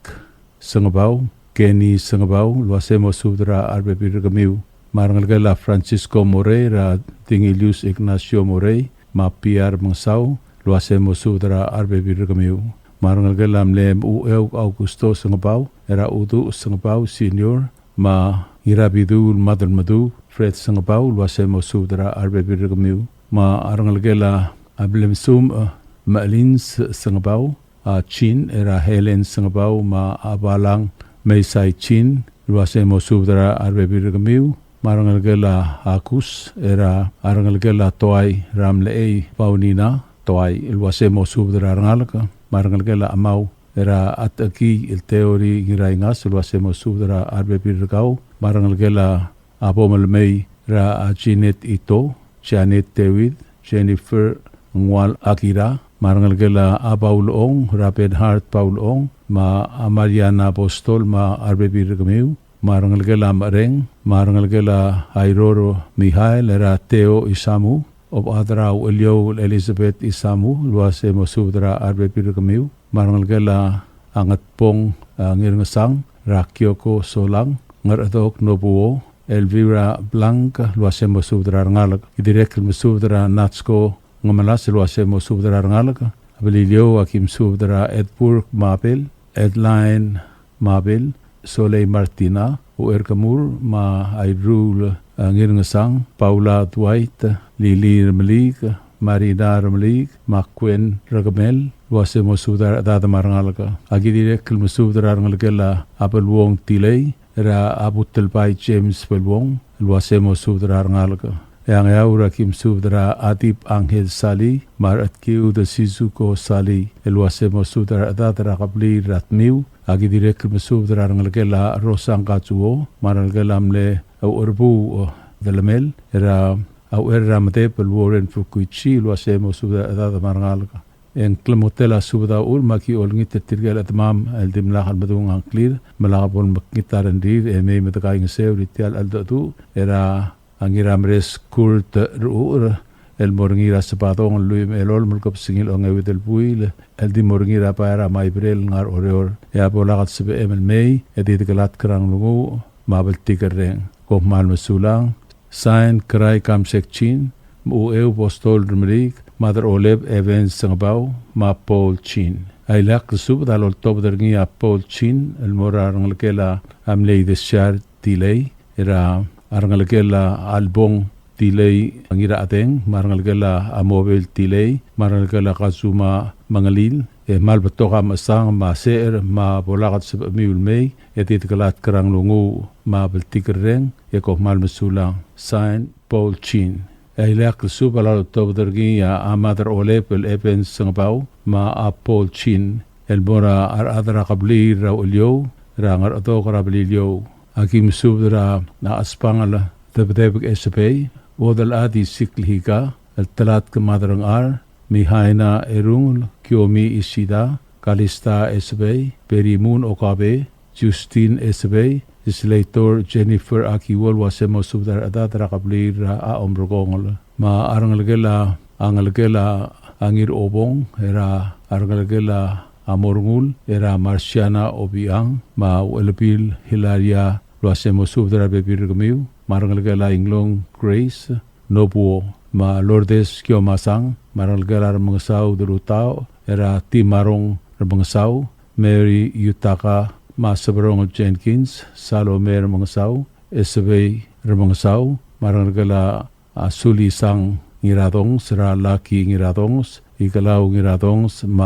Sengebau, Kenny Sengebau, el uase mosubed er a rebebil er kemiu. Me a rengelekel a Francisco Morei, er a Dingilius Ignacio Morei, me a Piar Mengesau, el uase mo subed er a rebebil er kemiu. Me a rengelekel a mle Ueuk Augusto Sengebau, er a Uduch Sengebau Senior, me a Ngirabiduul Madelmeduu Fred Sengebau, el uase mo subed er a rebebil er kemiu. Me a rengelekel a Blemsum, e, Melins Sengebau, a Chin, er a Helen Sengebau, me a Balang Meisai Chin, el uase mo subed er a rebebil er kemiu. Me a rengelekel a Akus, er a rengelekel a Toai, er a Mlechei Paunina Toai, el uase mo subed er a rengalek. Me a rengelekel a Amau, er a Ateki el Teori Ngiraingas, el uase mo subed er a rebebil er kau. Me a rengelekel a Bomelmei, er a Jeanette Ito, Janet David, Jennifer Ngual Akira, me a rengelekel a Paul Ong, er a Bernhard Paul Ong, me a Mariana Apostol, me a rebebil er kemiu, me a rengelekel a Mereng, me a rengelekel a Airoro Mihael, er a Theo Isamu, Obechad er a Ucheliou Elizabeth Isamu, el uase mo subed er a rebebil er kemiu, me a rengelekel a Ngetbong, a, Ngirngesang, er a Kioko Solang, Ngerchedok Nobuo, Elvira Blanc, el uase mo subed er a rengalek. Ki dirrek el mesubed er a Natsko Ngemelas, el uase mo subed er a rengalek. A Beliliou, aki mesubed er a Edburg Mabel, Edline Mabel, Solei Martina, Uerkemur, me a Irul, a, Ngirngesang, Paula Dwight, Lili Remeliik, Marina Remeliik, me a Kuen Rekemel, el uase mo subed er a rechedad me a rengalek. Aki dirrek el mesubed er a rengelekel a Beluong Tilei, er a Butelbai James Beluong, el uase mo subed er a rengalek. E a Ngeaur, aki mesubed er a Adip Angel Sali, me a Rechedkiud Sizuko Sali, el uase mo subed er a rechedad er a kebliil er a Tmiu. Aki dirrek el mesubed er a rengelekel a Rosang Katsuo, me a rengelekel a mle Ucherbu, e, Delemel, er a Aucher er a Medeb el Warren Fukuichi, el uase mo subed er a rechedad me a rengalek. E ng klemengetel a subed a uchul me aki olengit er tirke el chedemam el dimlak lemedung a ngklir, me lak bo lemekngit a rengrir e mei me dekaingeseu er tia el cheldecheduch er a Ngirameres Kurt Rechucher el mo er ngii er a Sebadong el lluich me a elolem el kebesengil a ongeuid el buil el di mo er ngii er a bai er a Maibrel el ngar er a Oreor. E a bo lak el sebechem el mei e di dekelatk er a nglunguuch me a bltikerreng. Kom kmal mesulang. Sain, Kerai Kamsek Chin, me a Ucheu Postol Remeliik, me a Deroleb Evans Sengebau, me a Paul Chin. A ileakl el subed a loltobed er ngii a Paul Chin el mo er a rengelekel a mle Idesiar Tilei, er a rengelekel a Albong Tilei Ngirachedeng, me a rengelekel a Mobel Tilei, me a rengelekel a Kazuma Mengelil, e kmal betok a mechesang me a secher me a bo lak el sebechemiu el mei, e di dekelatk er a nglunguuch me a bltikerreng, e kom kmal mesulang. Sain, Paul Chin. E a ileakl el subed a loltobed er ngii a Mad er a Oleb el Evans Sengebau, me a Paul Chin, el mo er a rechad er a kebliil er a Ucheliou, er a Ngerchedok er a Beliliou. Aki mesubed er a Chesbangel Debedebek Esebei, Uodelchad Isikl Hika, el Telatk Maderengchar, Mihaina Erungel, Kiomi Isida, Kalista Esebei, Berimun Okabe, Justin Esebei, Legislator Jennifer Akiwo el uase mo subed er a rechedad er a kebliil er a Omrekongel. Me a rengelekel a, a ngelekel a Ngirobong, er a rengelekel a Morngul, er a Marciana Obiang, me a Uelebil Hilaria el uase mo subed er a rebebil er kemiu, me a rengelekel a Inglong Grace Nobuo, me a Lourdes Kiomasang, me a rengelekel a Remengesau Delutau, er a Timarong Remengesau, Mary Yutaka, me a Seberong Jenkins, Salome Remengesau, Esebei Remengesau, me a rengelekel a Sulisang Ngiradongs, er a Lucky Ngiradongs, Ikelau Ngiradongs, me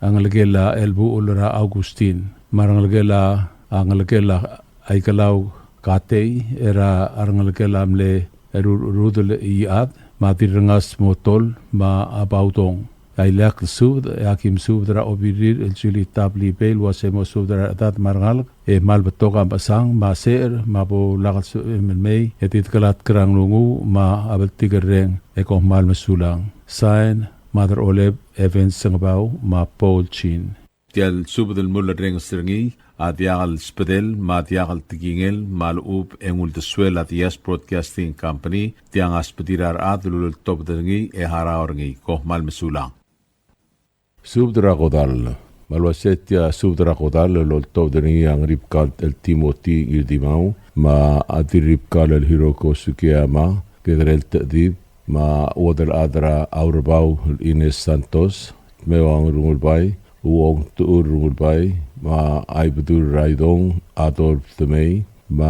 a ngelekel a Elbuchel er a Augustin, me a rengelekel a, a ngelekel a Ikelau Katei, er a rengelekel a mle Rudel Iad, me a Dirrengas Motol, me a Baudong. A ileakl el subed, e aki mesubed er a Obirir el Julie Tablibei el uase mo subed er a rechedad me a rengalek, e kmal betok a mechesang me a secher me a bo lak el sebechem el mei, e di dekelatk er a nglunguuch me a bltikerreng, e kom kmal mesulang. Sain, Mad er a Oleb Evans Sengebau, me a Paul Chin. Tia el subed el mulerrenges er ngii a diak el sbedel me a diak el tekingel me a lechub e ng uldesuel a Diaz Broadcasting Company, tiang a sbedir a rechad el uleltobed er ngii e harau er ngii. Kom kmal mesulang. Subed er a kodall. Me a le uaisei tia subed er a kodall el oltobed er ngii a Ngeribkal el Timothy Ngirtimau, me a Dirribkal el Hiroko Sugiyama, Kekerel Techedib, me a Uodelchad er a Aurebau el Ines Santos, Meuang Rengulbai, Uong Tuur Rengulbai, me a Ibedul er a Idong Adolf Demei, me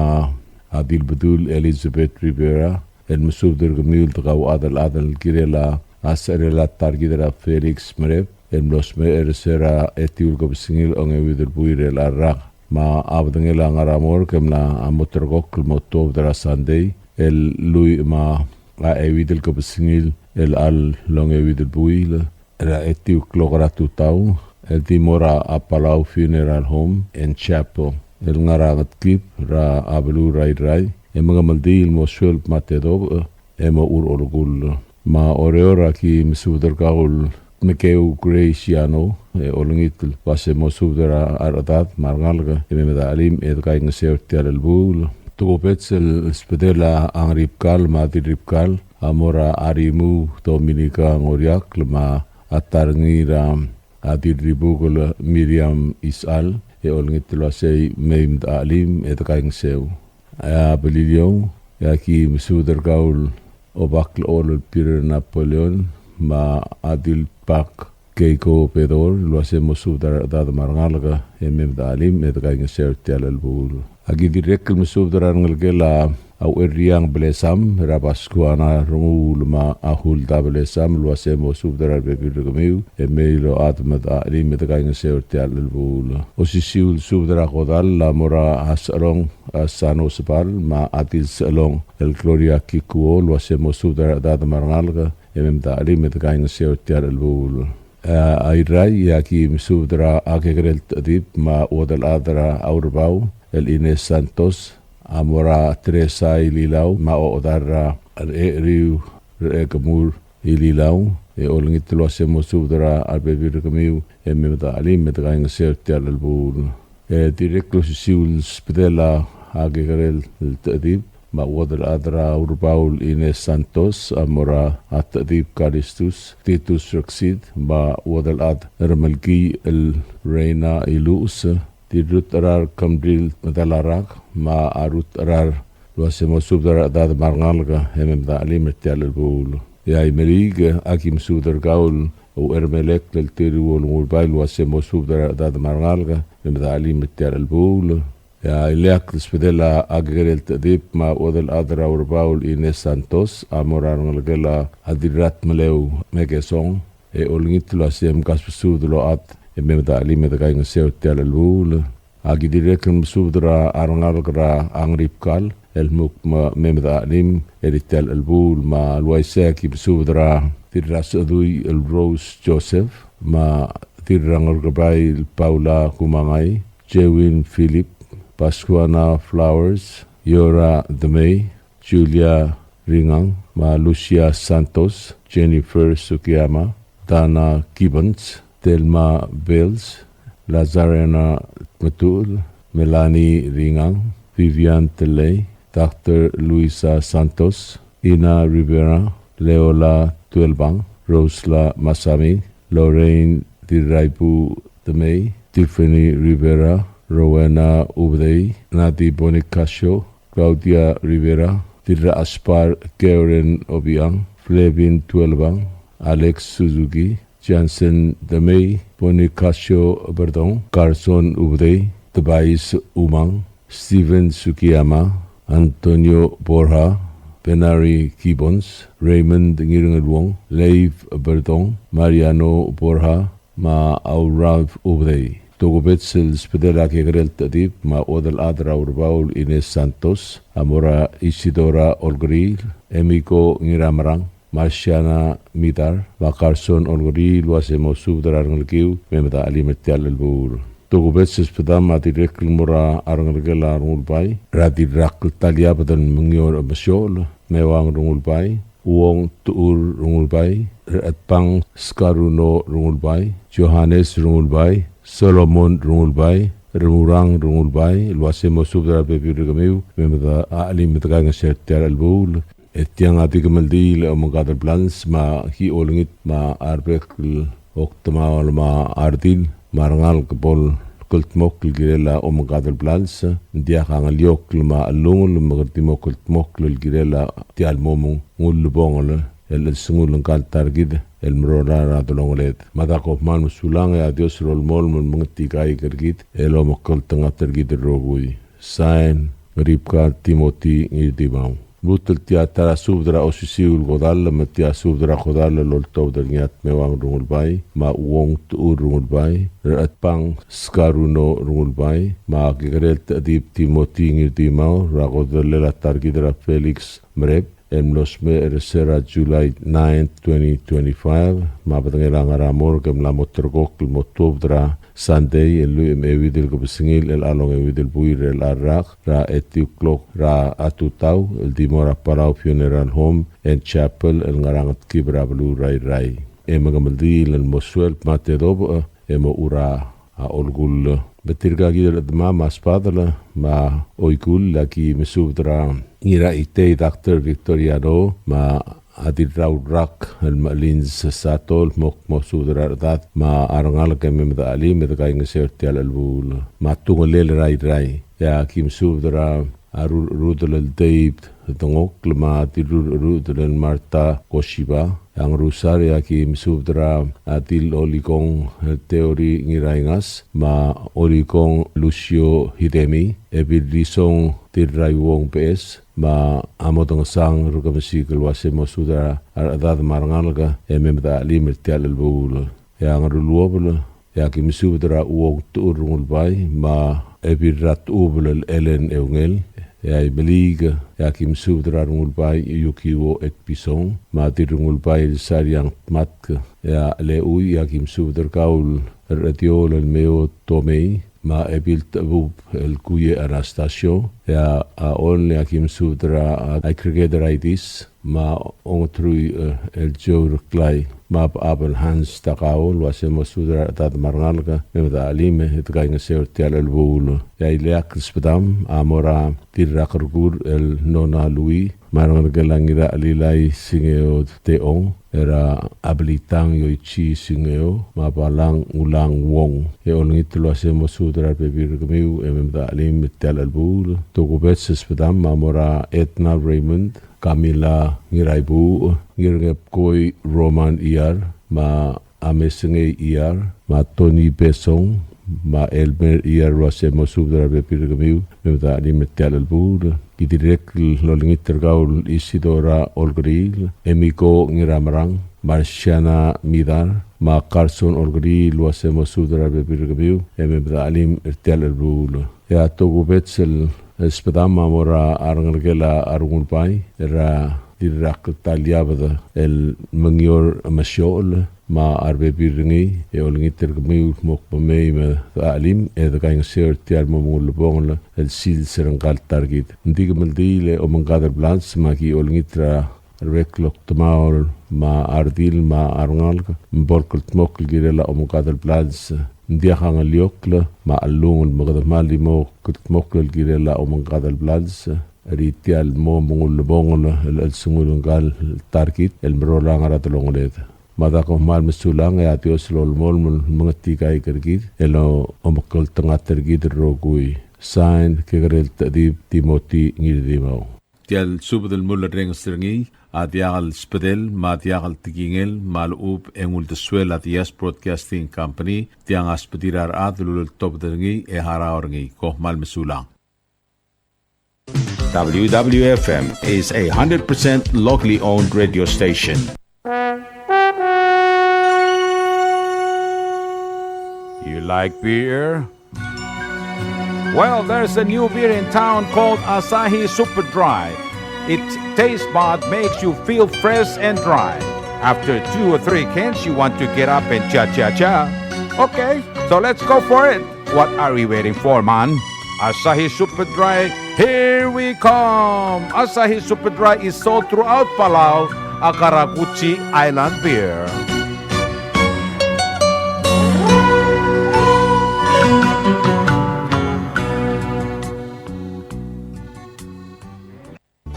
a Dilbedul Elizabeth Rivera, el mesubed er kemiu el dekauchad el chad el kirel a secherel a ta er kid er a Felix Merep, el mlo smecher er se er a etiu el kebesengil a ongeuid el buil er a rak. Me a bedengel a ngar er a morgue e mla mo ulterekokl el mo tuobed er a Sunday, el lluich me a euid el kebesengil el chelecha el ongeuid el buil, er a etiu el klok er a tutau, el di mo er a Palau Funeral Home and Chapel, el ngar er a Ngetkib er a beluu er a Irrai, e mengemeldiil el mo sueleb me a tedobech, e mo er a olekull. Me a Oreor a ki mesubed er kau el Mekeu Graciano, e olengit el uase mo subed er a rechedad me a rengalek, e mei me de chelim, e de kaingeseu er tia el chelebuul. Tokubets el sbedel a Ngeribkal me a Dirribkal, a mo er a Arimu Dominica Ngoriakl me a ta er ngii er a Dirribukel Miriam Isechal, e olengit el uasei mei me de chelim e de kaingeseu. A Beliliou, e a ki mesubed er kau el Obaklechol el Peter Napoleon, me a Dilbak Keiko Bedor, el uase mo subed er a rechedad me a rengalek, e mei me de chelim, e de kaingeseu er tia el chelebuul. A ki dirrek el mesubed er a rengelekel a Ucherriang Blesam, er a Pascuana Renguul me a Hulda Blesam, el uase mo subed er a rebebil er kemiu, e mei el ochad me de chelim, e de kaingeseu er tia el chelebuul. Osisiu el subed er a kodall a mo er a Sechelong, a Sano Sebal, me a Adil Sechelong, el Gloria Kikuo, el uase mo subed er a rechedad me a rengalek, e mei me de chelim, e de kaingeseu er tia el chelebuul. A Irrai, e a ki mesubed er a Kekerel Techedib me a Uodelchad er a Aurebau el Ines Santos, a mo er a Teresa Ililau me a ochedal er a Recheriu Rechekemur Ililau, e olengit el uase mo subed er a rebebil er kemiu, e mei me de chelim, e de kaingeseu er tia el chelebuul. E dirrek el osisiu el sbedel a Kekerel Techedib me a Uodelchad er a Aurebau el Ines Santos, a mo er a Techedib Kalistus Titus Reksid, me a Uodelchad er a Melkii el Reina Iluches, Dirrutechrar Kemril Medalarak, me a Rutechrar, el uase mo subed er a rechedad me a rengalek, e mei me de chelim er tia el chelebuul. E a Imeliik, a ki mesubed er kau el Uchermelek el Teriu Rengulbai, el uase mo subed er a rechedad me a rengalek, e mei me de chelim er tia el chelebuul. E a ileakl el sbedel a Kekerel Techedib me a Uodelchad er a Aurebau el Ines Santos, a mo er a rengelekel a Dirratmeleu Mekesong, e olengit el uase mkasbesubed el ochad, e mei me de chelim, e de kaingeseu er tia el chelebuul. A ki dirrek el mesubed er a rengalek er a Ngeribkal, el kmo mei me de chelim er tia el chelebuul. Me a le uaisei a ki mesubed er a Dirrasechedui el Rose Joseph, me a Dirrangerkebai el Paula Kumangai, Jewin Philip, Pascuana Flowers, Yora Demei, Julia Ringang, me a Lucia Santos, Jennifer Sugiyama, Dana Gibbons, Thelma Bells, Lazarena Tmetuchl, Melanie Ringang, Vivian Telei, Doctor Luisa Santos, Ina Rivera, Leola Tuelbang, Rosla Masami, Lorraine Dirraibu Demei, Tiffany Rivera, Rowena Ubedei, Nati Bonifacio, Claudia Rivera, Dirraspar Karen Obiang, Flavin Tuelbang, Alex Suzuki, Jansen Demei, Bonifacio Berdong, Carson Ubedei, Tobias Umang, Steven Sugiyama, Antonio Borja, Benari Gibbons, Raymond Ngiringeluong, Leif Berdong, Mariano Borja, me a Ralph Ubedei. Tokubets el sbedel a Kekerel Techedib me a Uodelchad er a Urebau el Ines Santos, a mo er a Isidora Olkeriil, Emiko Ngiramerang, Marciana Midar, me a Carson Olkeriil, el uase mo subed er a rengelekiu, me mei me de chelim er tia el chelebuul. Tokubets el sbedam a dirrek el mo er a rengelekel a Rengulbai, er a Dirrakl Taliabed el Mengior Mesiochel, Meuang Rengulbai, Uong Tuur Rengulbai, Rechetbang Skaruno Rengulbai, Johannes Rengulbai, Solomon Rengulbai, Remurang Rengulbai, el uase mo subed er a rebebil er kemiu, me mei me de chelim e de kaingeseu er tia el chelebuul. E tiang a di kemeldiil el omengkad el blals me a ki olengit me a rebek el okdemaol me a redil, me a rengalek bo el kldmokl el kirel a omengkad el blals, ng diak a ngeliokl me a chelungel me kede di mo kldmokl el kirel a tia el mo mengull el bongel el chelsengul ngka el ta er kid el merola er a delongeled. Me a da kom kmal mesulang e a Dios a lolemolem el mengetikaik er kid el omekngeltengat er kid el rokui. Sain, Ngeribkar Timothy Ngirdimau. Lmuut el tia ta er a subed er a osisiu el kodall, me tia subed er a kodall el oltobed er ngii a Tmeuang Rengulbai, me a Uong Techur Rengulbai, Rechetbang Skaruno Rengulbai, me a Kekerel Techedib Timothy Ngirdimau, er a kodellel a ta er kid er a Felix Merep, el mlo smecher er se er a July ninth, twenty twenty-five, me a bedengel a ngar er a morgue e mla mo terrekokl el mo tuobed er a Sunday, el lluich me a euid el kebesengil, el chelechang e euid el buil er a rak, er a eight o'clock er a tutau, el di mo er a Palau Funeral Home and Chapel, el ngar er a Ngetkib er a beluu er a Irrai. E me kemeldiil el mo suelb me a tedobech, e mo er a a olkull. Me tirka kid el chedemam a sbadel me a oikull a ki mesubed er a Ngiraitei Doctor Victoriano, me a Dirraurak el Melins Sato, el mo, mo subed er a rechedad me a rengalek e mei me de chelim e de kaingeseu er tia el chelebuul. Me a Tungelel er a Irrai, e a ki mesubed er a a Rurcherudel el Dave Dengokl me a Dirrurcherudel el Martha Koshiba. A Ngerusar e a ki mesubed er a Dil Olikong el Teori Ngiraingas me a Olikong Lucio Hidemi, Ebil Risong Dirraiuong Beches, me a Modengesang Rekemesik el uase mo subed er a rechedad me a rengalek e mei me de chelim er tia el chelebuul. E a Ngeruluobel, e a ki mesubed er a Uong Techur Rengulbai, me a Ebil er a Techubel el Ellen Eungel, e a Imeliik, e a ki mesubed er a Rengulbai Yukiwo Etpison, me a Dirrengulbai el Sariang Tmatk, e a Leui, e a ki mesubed er kau el Rediol el Meo Tomei, me a Ebil Techebub el Kuye Anastasio, e a Ol, e a ki mesubed er a Aggregate Raidis, me a Ongetrui, e, el Joe Reklai, me a Abel Hans Takao, el uase mo subed er a rechedad me a rengalek e mei me de chelim e de kaingeseu er tia el chelebuul. E a ileakl el sbedam a mo er a Dirrakerkur el Nona Lui, me a rengelekel a Ngirachelilai Singeo Teong, er a Abelitang Yoichi Singeo, me a Balang Ulang Wong. E olengit el uase mo subed er a rebebil er kemiu e mei me de chelim er tia el chelebuul. Tokubets el sbedam a mo er a Edna Raymond, Camila Ngiraibuuch, Ngirngepkoi Roman Iyar, me a Mesengei Iyar, me a Tony Besong, me a Elmer Iyar el uase mo subed er a rebebil er kemiu, me mei me de chelim er tia el chelebuul. Ki dirrek el olengit er kau el Isidora Olkeriil, Emiko Ngiramerang, Marciana Midar, me a Carson Olkeriil el uase mo subed er a rebebil er kemiu, e mei me de chelim er tia el chelebuul. E a tokubets el sbedam a mo er a rengelekel a Rengulbai, er a Dirrakltaliabed el Mengior Mesiochel, me a rebebil er ngii, e olengit er kemiu el mo kmo mei me de chelim, e de kaingeseu er tia el mo mengull el bongel el sils er ngka el ta er kid. Ng di kemeldiil e omengkad el blals, me a ki olengit er a rebek el okdemaol me a redil me a rengalek me bo el kldmokl el kirel a omengkad el blals. Ng diak a ngeliokl me a chelungel me kede kmal di mo kldmokl el kirel a omengkad el blals er tia el mo mengull el bongel el chelsengul ngka el ta er kid el merolang er a delongeled. Me a da kom kmal mesulang e a Dios a lolemolem el mengetikaik er kid el omekngeltengat er kid el rokui. Sign, Kekerel Techedib Timothy Ngirdimau. Tia el subed el mulerrenges er ngii a diak el sbedel me a diak el tekingel me a lechub e ng uldesuel a Diaz Broadcasting Company, tiang a sbedir a rechad el uleltobed er ngii e harau er ngii. Kom kmal mesulang. W W F M is a hundred percent locally owned radio station. You like beer? Well, there's a new beer in town called Asahi Super Dry. Its taste bud makes you feel fresh and dry. After two or three cans, you want to get up and cha-cha-cha. Okay, so let's go for it. What are we waiting for, man? Asahi Super Dry, here we come! Asahi Super Dry is sold throughout Palau, a karakuchi island beer.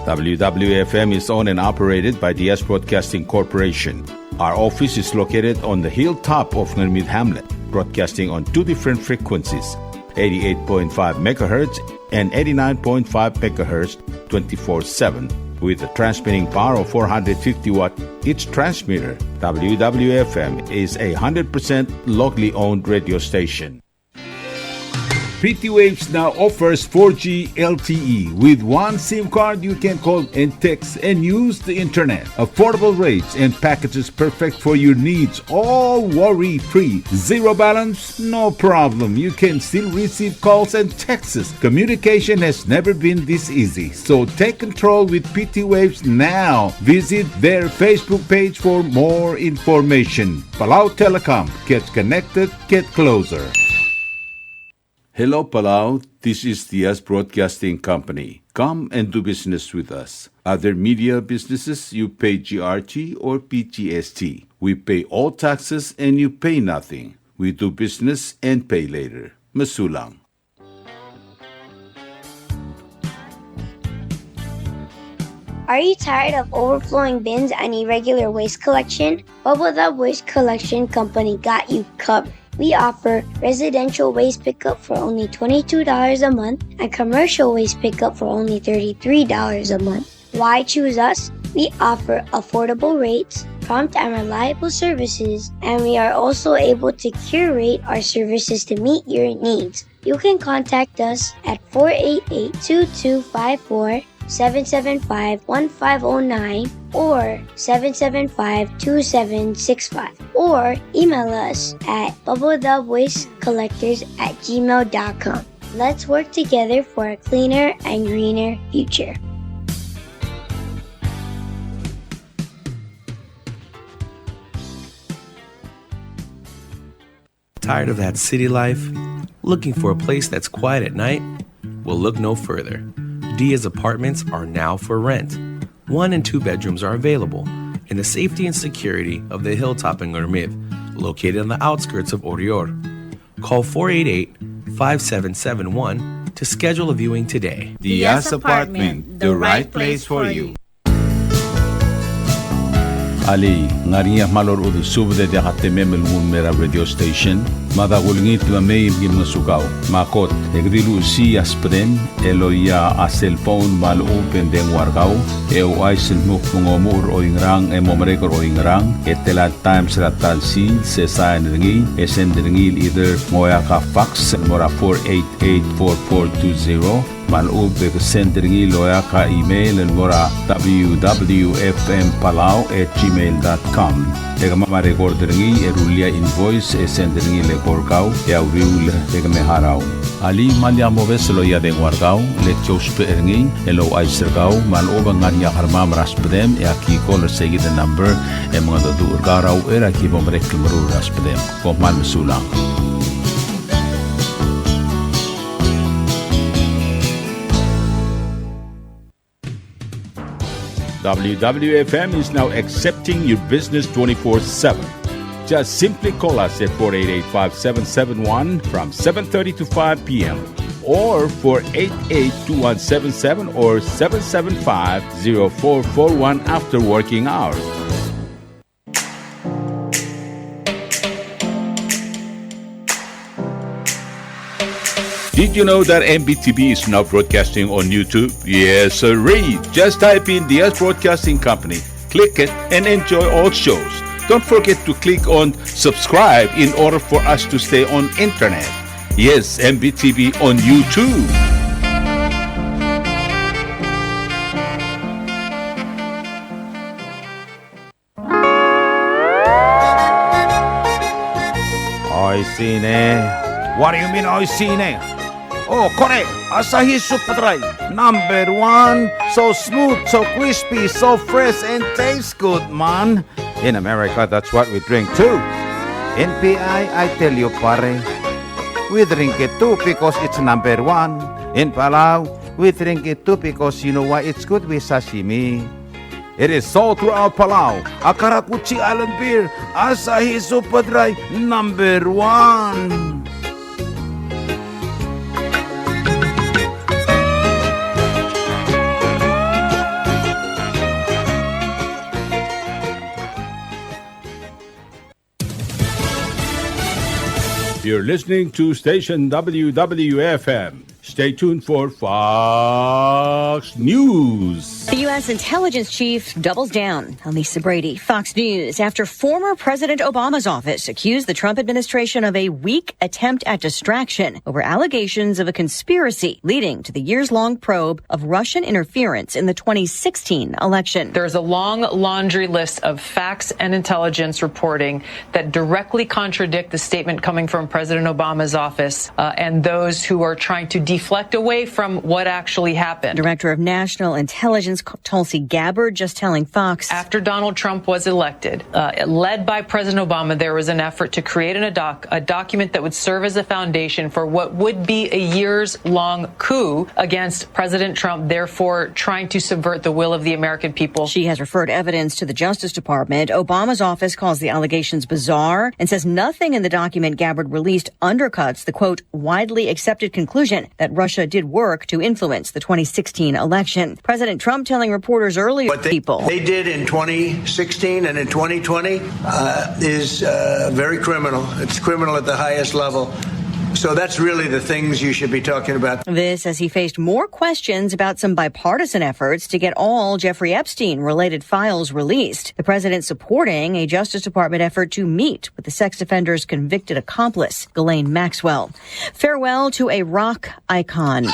W W F M is owned and operated by Diaz Broadcasting Corporation. Our office is located on the hilltop of Ngermid Hamlet. broadcasting on two different frequencies, eighty-eight point five megahertz and eighty-nine point five megahertz, twenty-four seven, with a transmitting power of four hundred fifty watt each transmitter. W W F M is a hundred percent locally owned radio station. P T Waves now offers four G L T E. With one SIM card, you can call and text and use the internet. Affordable rates and packages perfect for your needs, all worry-free. Zero balance? No problem. You can still receive calls and texts. Communication has never been this easy. So take control with P T Waves now. Visit their Facebook page for more information. Palau Telecom. Get connected. Get closer. Hello, Palau. This is Diaz Broadcasting Company. Come and do business with us. Other media businesses, you pay G R T or P G S T. We pay all taxes and you pay nothing. We do business and pay later. Mesulang. Are you tired of overflowing bins and irregular waste collection? Bubble Dub Waste Collection Company got you covered. We offer residential waste pickup for only twenty-two dollars a month and commercial waste pickup for only thirty-three dollars a month. Why choose us? We offer affordable rates, prompt and reliable services, and we are also able to curate our services to meet your needs. You can contact us at four eight eight, two two five four, seven seven five, one five oh nine or seven seven five, two seven six five, or email us at bubble dub waste collectors at gmail dot com. Let's work together for a cleaner and greener future. Tired of that city life? Looking for a place that's quiet at night? Well, look no further. Diaz Apartments are now for rent. One and two bedrooms are available in the safety and security of the hilltop in Ngermid, located on the outskirts of Oreor. Call four eight eight, five seven seven one to schedule a viewing today. Diaz Apartment, the right place for you. Alii, ng ngar er ngii a kmal orechudel subed e diak a temem el nguu el mei er a radio station? Mada kulengit me mei me ki ngosukau. Me a kot, e ke di luchesii a subedem el oia a cellphone me a lechub e ng dengua er kau, e ouchais el dmu kmo ng omuchel er oingerang e mo merek er oingerang, e tela el times er a ta el sils, e sain er ngii, e send er ngii el either ng oeak a fax el mo er a four eight eight four four two zero, me a lechub e ke send er ngii el oeak a email el mo er a W W F M Palau at gmail dot com. E kemam a record er ngii e rullii a invoice e send er ngii el eko er kau e a uriul e ke me harau. Alii, me lak mobes el oia dengua er kau, le ki ousbech er ngii el ouchais er kau me a lechub e ng ngar er ngii a kermam er a subedem e aki call er seikid el number e mengedecheduch er kau er a uchei er a ki bo merek el meruul er a subedem. Kom kmal mesulang. W W F M is now accepting your business twenty-four seven. Just simply call us at four eight eight, five seven seven one from seven thirty to five p.m. or four eight eight, two one seven seven or seven seven five, zero four four one after working hours. Did you know that M B T V is now broadcasting on YouTube? Yes, sirree. Just type in Diaz Broadcasting Company, click it, and enjoy all shows. Don't forget to click on subscribe in order for us to stay on internet. Yes, M B T V on YouTube. Oishii ne. What do you mean, oishii ne? Oh, kore, Asahi Super Dry, number one. So smooth, so crispy, so fresh, and tastes good, man. In America, that's what we drink too. In P I, I tell you, pare, we drink it too because it's number one. In Palau, we drink it too because you know why? It's good with sashimi. It is sold throughout Palau. A karakuchi island beer, Asahi Super Dry, number one. You're listening to station W W F M. Stay tuned for Fox News. The U S intelligence chief doubles down. I'm Lisa Brady, Fox News. After former President Obama's office accused the Trump administration of a weak attempt at distraction over allegations of a conspiracy leading to the years-long probe of Russian interference in the twenty sixteen election. There's a long laundry list of facts and intelligence reporting that directly contradict the statement coming from President Obama's office, uh, and those who are trying to deflect away from what actually happened. Director of National Intelligence Tulsi Gabbard just telling Fox. After Donald Trump was elected, uh, led by President Obama, there was an effort to create an, a, doc, a document that would serve as a foundation for what would be a years-long coup against President Trump, therefore trying to subvert the will of the American people. She has referred evidence to the Justice Department. Obama's office calls the allegations bizarre and says nothing in the document Gabbard released undercuts the, quote, widely accepted conclusion that Russia did work to influence the twenty sixteen election. President Trump telling reporters earlier, what they, people, they did in twenty sixteen and in twenty twenty, uh, is, uh, very criminal. It's criminal at the highest level. So that's really the things you should be talking about. This as he faced more questions about some bipartisan efforts to get all Jeffrey Epstein-related files released. The president supporting a Justice Department effort to meet with the sex offender's convicted accomplice, Ghislaine Maxwell. Farewell to a rock icon.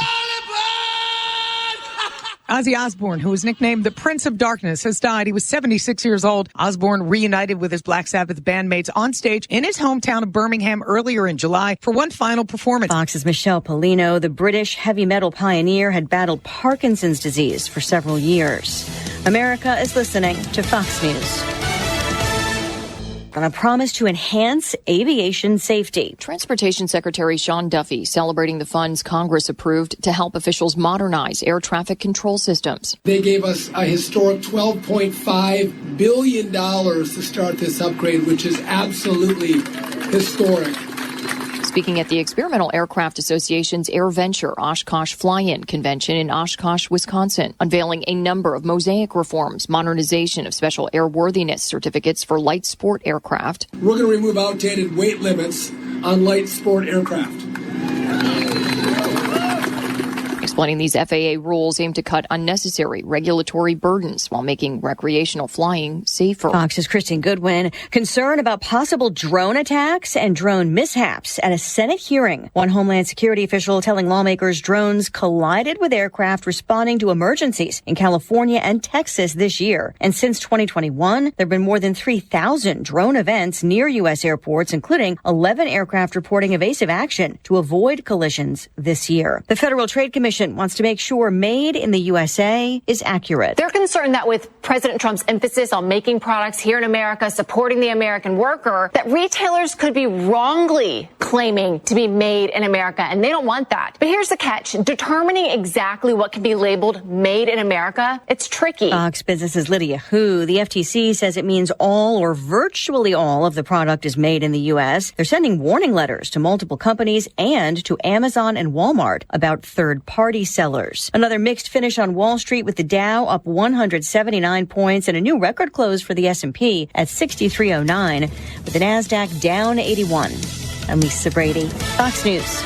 Ozzy Osbourne, who was nicknamed the Prince of Darkness, has died. He was seventy-six years old. Osbourne reunited with his Black Sabbath bandmates on stage in his hometown of Birmingham earlier in July for one final performance. Fox's Michelle Pollino. The British heavy metal pioneer had battled Parkinson's disease for several years. America is listening to Fox News. On a promise to enhance aviation safety. Transportation Secretary Sean Duffy celebrating the funds Congress approved to help officials modernize air traffic control systems. They gave us a historic twelve point five billion dollars to start this upgrade, which is absolutely historic. Speaking at the Experimental Aircraft Association's AirVenture Oshkosh Fly-In Convention in Oshkosh, Wisconsin, unveiling a number of mosaic reforms, modernization of special airworthiness certificates for light sport aircraft. We're gonna remove outdated weight limits on light sport aircraft. Explaining these F A A rules aim to cut unnecessary regulatory burdens while making recreational flying safer. Fox's Kristen Goodwin. Concern about possible drone attacks and drone mishaps at a Senate hearing. One Homeland Security official telling lawmakers drones collided with aircraft responding to emergencies in California and Texas this year. And since twenty twenty-one, there have been more than three thousand drone events near U S airports, including eleven aircraft reporting evasive action to avoid collisions this year. The Federal Trade Commission wants to make sure made in the U S A is accurate. They're concerned that with President Trump's emphasis on making products here in America, supporting the American worker, that retailers could be wrongly claiming to be made in America, and they don't want that. But here's the catch. Determining exactly what can be labeled made in America, it's tricky. Fox Business's Lydia Hu. The F T C says it means all or virtually all of the product is made in the U S. They're sending warning letters to multiple companies and to Amazon and Walmart about third-party sellers. Another mixed finish on Wall Street, with the Dow up one hundred seventy-nine points and a new record close for the S and P at sixty-three oh nine, with the Nasdaq down eighty-one. I'm Lisa Brady, Fox News.